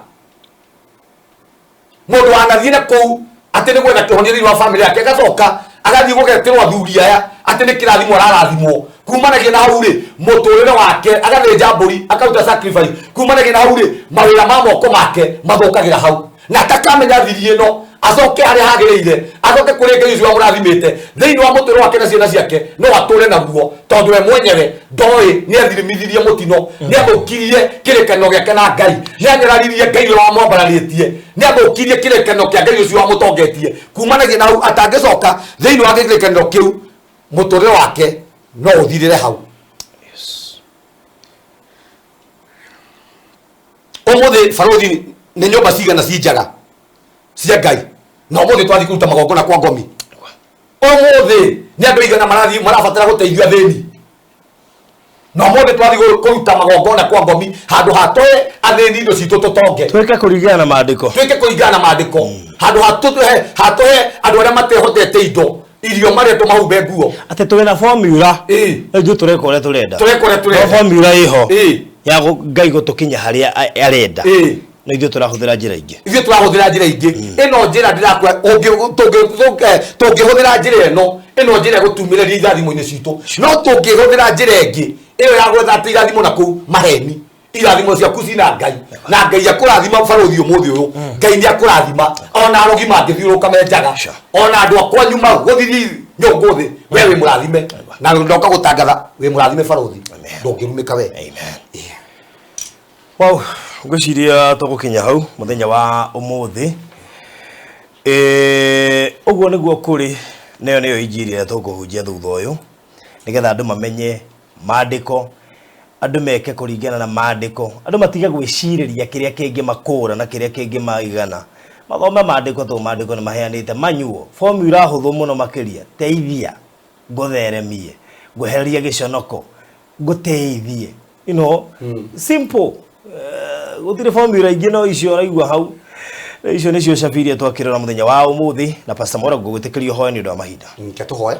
Mũndũ wanathiĩ na kũu atĩ nĩ gwetha kĩhonia thĩinĩ wa famĩlĩ yake, agacoka agathiĩ gũgetĩrwo athuri aya atĩ nĩ kĩrathimo ararathimwo, kumanagia na hau rĩ, mũtũrĩre wake agathĩnja mbũri akaruta sacrifice, kumanagia na hau rĩ, mawĩra ma moko make mathũkagĩra hau. Na atakamenya thiri ĩno, acoke harĩa hagĩrĩire, acoke kũrĩ Ngai ũcio wamũrathimĩte thĩinĩ wa mũtũrĩre wake na ciana ciake, no atũre naguo, tondũ we mwenyewe ndoĩ nĩ athirithirie mũtino, nĩ athũkirie kĩrĩkanĩro gĩake na Ngai, nĩ anyararirie Ngai ũrĩa wamwambararĩtie, nĩ athũkirie kĩrĩkanĩro kĩa Ngai ũcio wamũtongetie. Kumanagia na hau atangĩcoka thĩinĩ wa kĩrĩkanĩro kĩu, mũtũrĩre wake no ũthirĩre hau. Ũmũthĩ barũthi nĩ nyũmba cigana ci njaga cia Ngai, na ũmũthĩ twathiĩ kũruta magongona kwa ngomi. Ũmũthĩ nĩ andũ aigana marathiĩ marabatara gũteithio athĩni, na ũmũthĩ twathiĩ kũruta magongona kwa ngomi handũ ha tũhe athĩni indo citũ tũtonge. Twĩke kũringana na maandĩko. Twĩke kũringana na maandĩko, handũ ha tũhe ha tũhe andũ arĩa matehotete indo irio marĩa tũmahumbe nguo. Atĩ tũrĩ na formula. Rĩu ithuĩ tũreka ũrĩa tũrenda. Tũreka ũrĩa tũrenda. No formula ĩho ya Ngai gũtũkinya harĩa arenda. No ithuĩ tũrahũthĩra njĩra ingĩ. Ithuĩ tũrahũthĩra njĩra ingĩ. Ĩno njĩra ndĩrakũhe, tũngĩhũthĩra njĩra ĩno, ĩno njĩra ĩgũtumĩrĩria irathimo-inĩ citũ. No tũngĩhũthĩra njĩra ĩngĩ, ĩyo ya gwetha atĩ irathimo na kũu maheni. Irathimo ciaku cina Ngai, na Ngai akũrathima barũthi ũmũthĩ ũyũ. Ngai nĩ akũrathima ona arogi mangĩthiũrũrũka me njaga, ona andũ a kwanyu magũthirie nyũngũ thĩ, we wĩ mũrathime. Na ndoka gũtangatha wĩ mũrathime barũthi, ndũngĩrumĩka we. Amen. Wow, ngwĩciria tũgũkinya hau mũthenya wa ũmũthĩ. Ũguo nĩguo kũrĩ, nayo nĩyo injiri ĩrĩa tũkũhunjia thutha ũyũ, nĩgetha andũ mamenye maandĩko, andũ meke kũringana na maandĩko, andũ matige gwĩcirĩria kĩrĩa kĩngĩmakũra na kĩrĩa kĩngĩmaigana. Mathome maandĩko tondũ maandĩko nĩ maheanĩte manual, formula hũthũ mũno makĩria, teithia, ngũtheremie, ngwehererie gĩconoko, ngũteithie. You know, simple. Gũtirĩ formula ingĩ no icio ũraigua hau. Icio nĩcio cabi iria twakĩrora mũthenya wa ũmũthĩ, na Pastor Mwaura ngũgwĩtĩkĩria ũhoe nĩ ũndũ wa mahinda. Reke tũhoe.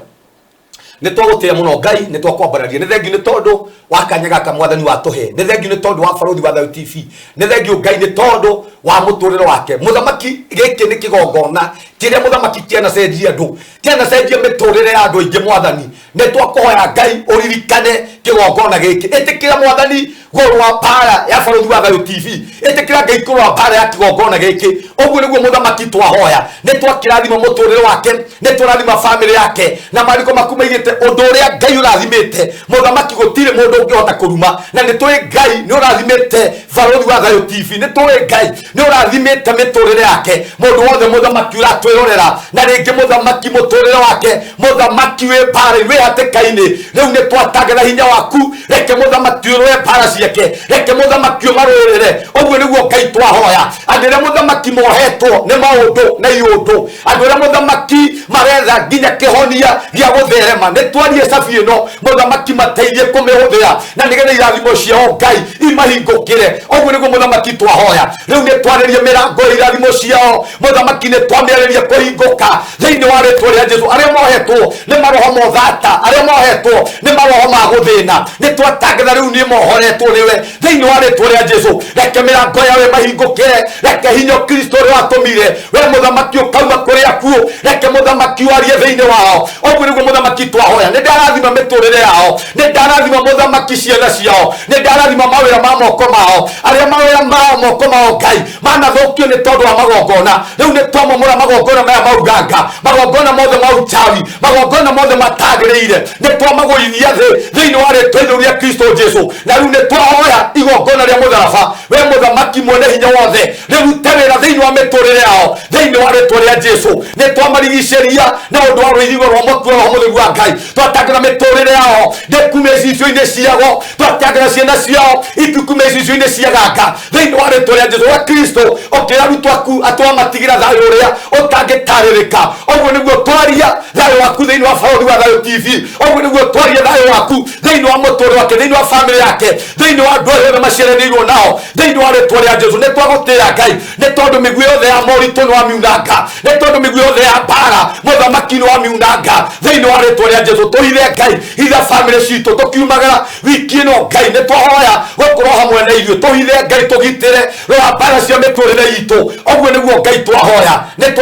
Nĩ twagũtĩĩa mũno Ngai, nĩ twakwambararia. Nĩ thengiũ nĩ tondũ wa kanya gaka Mwathani watũhe. Nĩ thengiũ nĩ tondũ wa Barũthi wa Thayũ TV. Nĩ thengiũ Ngai nĩ tondũ wa mũtũrĩre wake. Mũthamaki, gĩkĩ nĩ kĩgongona kĩrĩa mũthamaki kĩanacenjia andũ, kĩanacenjia mĩtũrĩre ya andũ aingĩ. Mwathani, nĩ twakũhoya Ngai ũririkane kĩgongona gĩkĩ. Ĩtĩkĩra Mwathani kũrũa mbara ya Barũthi wa Thayũ TV. Ĩtĩkĩra Ngai kũrũa mbara ya kĩgongona gĩkĩ. Ũguo nĩguo mũthamaki twahoya. Nĩ twakĩrathima mũtũrĩre wake, nĩ twarathima famĩlĩ yake, na maandĩko maku maigĩte ũndũ ũrĩa Ngai ũrathimĩte mũthamaki gũtirĩ mũndũ ũngĩhota kũruma. Na nĩ tũĩ Ngai nĩ ũrathimĩte Barũthi wa Thayũ TV, nĩ tũĩ Ngai nĩ ũrathimĩte mĩtũrĩre yake. Mũndũ wothe mũthamaki ũratwĩrorera, na rĩngĩ mũthamaki mũtũrĩre wake, mũthamaki wĩ mbara-inĩ, wĩ hatĩka-inĩ, rĩu nĩ twatangatha hinya waku. Reke mũthamaki ũrũe mbara citũ. ciake reke mũthamaki ũmarũĩrĩre ũguo nĩguo Ngai twahoya andũ arĩa mũthamaki mohetwo nĩ maũndũ na iũndũ andũ arĩa mũthamaki maretha nginya kĩhonia gĩa gũtherema nĩ twarie cabi ĩno mũthamaki mateithie kũmĩhũthĩra na nĩgetha irathimo ciao Ngai imahingũkĩre ũguo nĩguo mũthamaki twahoya rĩu nĩ twarĩrie mĩrango ya irathimo ciao mũthamaki nĩ twamĩarĩria kũhingũka thĩinĩ wa rĩtwa rĩa Jesu arĩa mohetwo nĩ maroho mothata arĩa mohetwo nĩ maroho ma gũthĩna nĩ twatangatha rĩu nĩ mohoretwo nĩwe thĩinĩ wa rĩtwa rĩa Jesu reke mĩrango yawe mahingũkĩre reke hinya Kristo ũrĩa watũmire we mũthamaki ũkauma kũrĩ akuũ reke mũthamaki warie thĩinĩ wao ũguo nĩguo mũthamaki twahoya nĩ ndarathima mĩtũrĩre yao nĩ ndarathima mũthamaki ciana ciao nĩ ndarathima mawĩra ma moko mao arĩa mawĩra mao moko mao Ngai manathũkio nĩ tondũ wa magongona rĩu nĩ twamomora magongona maya ma uganga magongona mothe ma uchawi magongona mothe matagĩrĩire nĩ twamagũithia thĩ thĩinĩ wa rĩtwa itheru rĩa Kristo Jesu na rĩu nĩ twahoya igongona rĩa mũtharaba we mũthamaki mwene hinya wothe rĩrute wĩra thĩinĩ wa mĩtũrĩre yao thĩinĩ wa rĩtwa rĩa Jesu nĩ twamarigicĩria na ũndũ wa rũirigo rwa mwaki wa roho mũtheru wa Ngai twatangĩra mĩtũrĩre yao ndĩkume icicio-inĩ ciago twatangĩra ciana ciao itikume icicio-inĩ cia ganga thĩinĩ wa rĩtwa rĩa Jesu wa Kristo ũkĩra arutwo aku atĩ wamatigĩra thayũ ũrĩa ũtangĩtarĩrĩka ũguo nĩguo twaria thayũ waku thĩinĩ wa Barũthi wa Thayũ TV ũguo nĩguo twaria thayũ waku thĩinĩ wa mũtũrĩre wake thĩinĩ wa famĩlĩ yake thĩinĩ wa andũ arĩa othe maciaranĩirwo nao thĩinĩ wa rĩtwa rĩa Jesu nĩ twagũtĩĩa Ngai nĩ tondũ mĩguĩ yothe ya moritũ nĩ wamiunanga nĩ tondũ mĩguĩ yothe ya mbara mũthamaki nĩ wamiunanga thĩinĩ wa rĩtwa rĩa Jesu tũhithe Ngai hitha famĩlĩ citũ tũkiumagara wiki ĩno Ngai nĩ twahoya gũkorwo hamwe na ithuĩ tũhithe Ngai tũgitĩre rora mbara cia mĩtũrĩre itũ ũguo nĩguo Ngai twahoya nĩ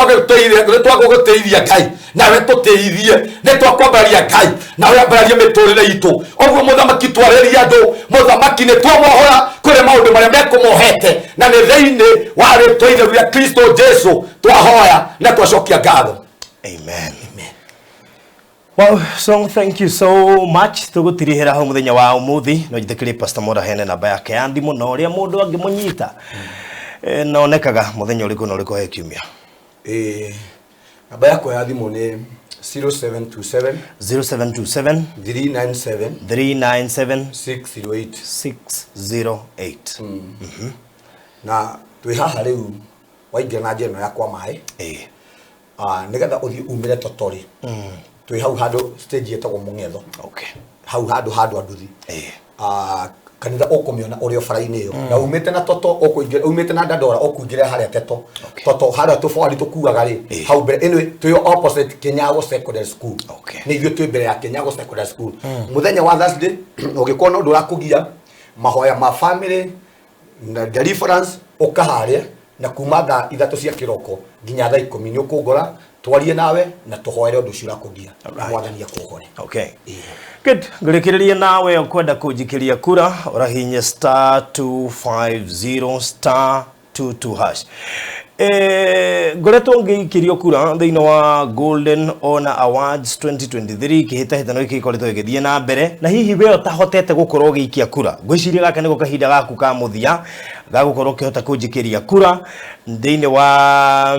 twagũgũtĩithia Ngai nawe tũtĩithie nĩ twakwambararia Ngai nawe ambararie mĩtũrĩre itũ ũguo mũthamaki twarĩria andũ mũthamaki nĩ twamohora kũrĩ maũndũ marĩa mekũmohete na nĩ thĩinĩ wa rĩtwa itheru rĩa Kristo Jesu twahoya na twacokia ngatho. Amen. Amen. Well, so thank you so much. Tũgũtirihĩra hau mũthenya wa ũmũthĩ no njĩtĩkĩrie Pastor Mora hene namba yake ya thimũ na ũrĩa mũndũ angĩmũnyita na onekaga mũthenya ũrĩkũ na ũrĩkũ he kiumia. Namba yakwa ya thimũ nĩ 0727 0727 397 397 608 608. Na twĩ haha rĩu waingĩra na njĩra ĩno ya kwa maĩ nĩgetha ũthiĩ umĩre Totori twĩ hau handũ stage ĩtagwo Mũng'etho. Okay. Hau handũ handũ anduthi kanitha ũkũmĩona ũrĩ o bara-inĩ ĩyo na umĩte na Toto ũkũingĩra umĩte na Dandora ũkũingĩra harĩa Teto. Okay. Toto harĩa tũbwari tũkuaga rĩ hau mbere anyway twĩ opposite Kinyago Secondary School. Okay. Nĩ ithuĩ twĩ mbere ya Kinyago Secondary School. Mũthenya wa Thursday ũngĩkorwo na ũndũ ũrakũgia mahoya ma family na deliverance ũkaharĩa na kuma thaa 3 cia kĩroko nginya thaa 10 nĩ ũkũngora twarie nawe na tũhoere ũndũ ũcio ũrakũgia na Mwathani akũhore. Okay. Good. Ngũrĩkĩrĩria nawe ũkwenda kũnjikĩria kura ũrahihinya star 250 star 22 hash. Ngoretwo ngĩikĩrio kura thĩinĩ wa Golden Honor Awards 2023 kĩhĩtahĩtano gĩkĩ gĩkoretwo gĩgĩthiĩ na mbere na hihi we ũtahotete gũkorwo ũgĩikia kura ngwĩciria gaka nĩko kahinda gaku ka mũthia ga gũkorwo ũkĩhota kũnjikĩria kura thĩinĩ wa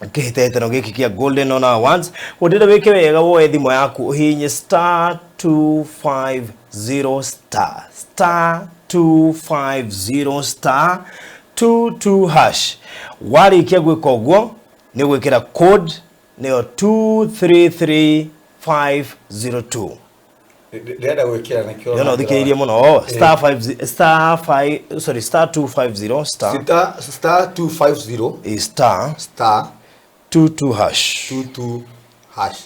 kĩhĩtahĩtano gĩkĩ kĩa Golden Honor Awards. Ũndĩre wĩke wega woe thimũ yaku ũhihinye star 250 star star 250 star 22 hash. Warĩkia gwĩka ũguo nĩ gwĩkĩra code nĩyo 233502. Ndĩrenda gwĩkĩra nĩkĩo Ndĩrona ũthikĩrĩirie mũno. Star 5 star 5 sorry star 250 star star 250 star star 22 hash 22 hash.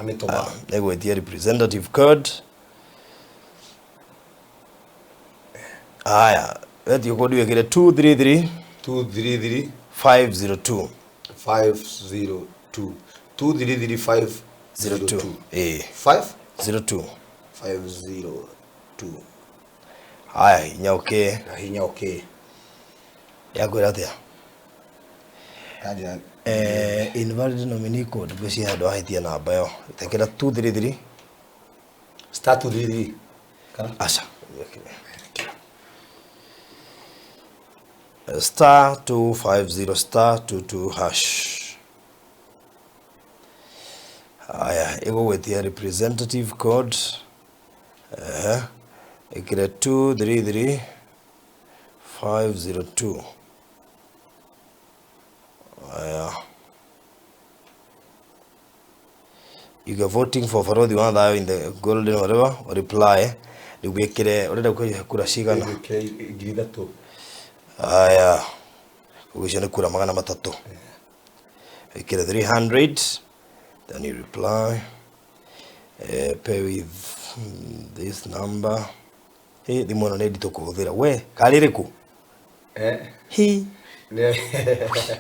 Ametoba. Nĩgwĩtia representative code. Aya, wetio code wĩkĩre 233 233 502 502 233 502 5 02 502. Aya, hinya okay. Na hinya okay. Yakwĩra atĩa? Invalid nominee code ngwĩciria handũ wahĩtia namba ĩyo. Ĩtĩkĩra 233 star 233 kana aca star 250 star 22 hash. Aya, ĩgũgwĩtia representative code. Ĩkĩre 233 502. Aya. You are voting for Barothi wa Thayo in the golden whatever, reply. Rĩu wĩkĩre ũrenda kũhe kura cigana? Wĩkĩre 3,000. Aya. Koguo icio nĩ kura 300. Wĩkĩre 300, then you reply. Pay with this number. Hĩ, thimũ ĩno nĩ nditũ kũhũthĩra. We, karĩ ĩrĩkũ? Eh. Hi. Nĩ-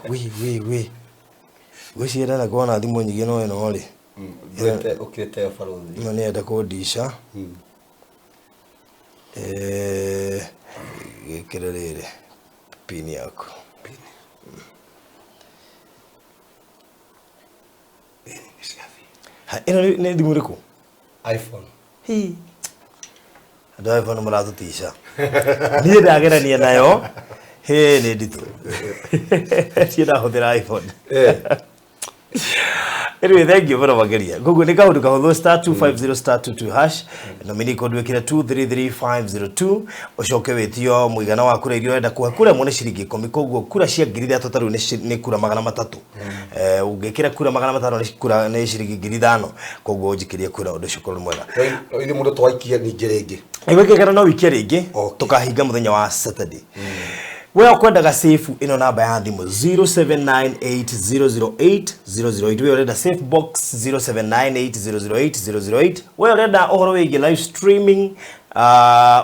Wi, wi, wi. Ngwĩciria ndana kuona thimũ nyingĩ no ĩno rĩ. Ndwĩte ũkĩrĩte yo barothi. Ĩno nĩ yenda kũndica. Gĩkĩre rĩrĩ pin yaku. Ha, ĩno nĩ thimũ ĩrĩkũ? iPhone. Hi. Andũ a iPhone maratũtica. Niĩ ndagerania nayo. Hĩ, nĩ nditũ. Niĩ ndahũthĩra iPhone. Anyway, thank you mũno makĩria. Koguo nĩ kaũndũ kahũthũ star 250 star 22 hash. Nominee code wĩkĩre 233502 ũcoke wĩtio mũigana wa kura iria ũrenda kũhe. Kura ĩmwe nĩ ciringi 10, koguo kura cia 3,000 ta rĩu nĩ kura 300. Ũngĩkĩra kura 500 nĩ kura nĩ ciringi 5,000. Koguo ũnjikĩrie kura ũndũ ũcio ũkorwo nĩ mwega. Ithuĩ mũndũ twaikie ningĩ rĩngĩ. Nĩgwĩkĩka no wikie rĩngĩ. Okay. Tũkahinga mũthenya wa Saturday. We ũkwendaga safe ĩno namba ya thimũ 0798008008. We ũrenda safe box 0798008008. We ũrenda ũhoro wĩgiĩ live streaming,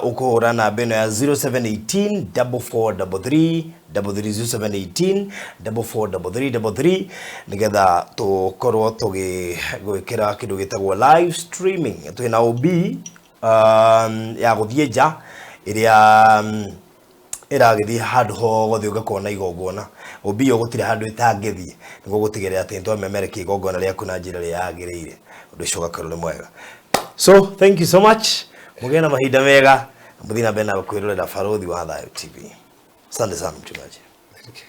ũkũhũra namba ĩno ya 0718 4433 33 0718 4433 33 nĩgetha tũkorwo tũgĩgwĩkĩra kĩndũ gĩtagwo live streaming. Twĩna OB ya gũthiĩ nja ĩrĩa ĩragĩthiĩ handũ hothe ũngĩkorwo na igongona. OB ĩyo gũtirĩ handũ ĩtangĩthiĩ nĩguo gũtigĩrĩra atĩ nĩtwamemerekia igongona rĩaku na njĩra ĩrĩa yagĩrĩire. Ũndũ ũcio ũgakorwo nĩ mwega. So thank you so much. Mũgĩe na mahinda mega. Mũthiĩ na mbere na kwĩrorera Barothi wa Thayo TV. Asante sana mchungaji. Thank you.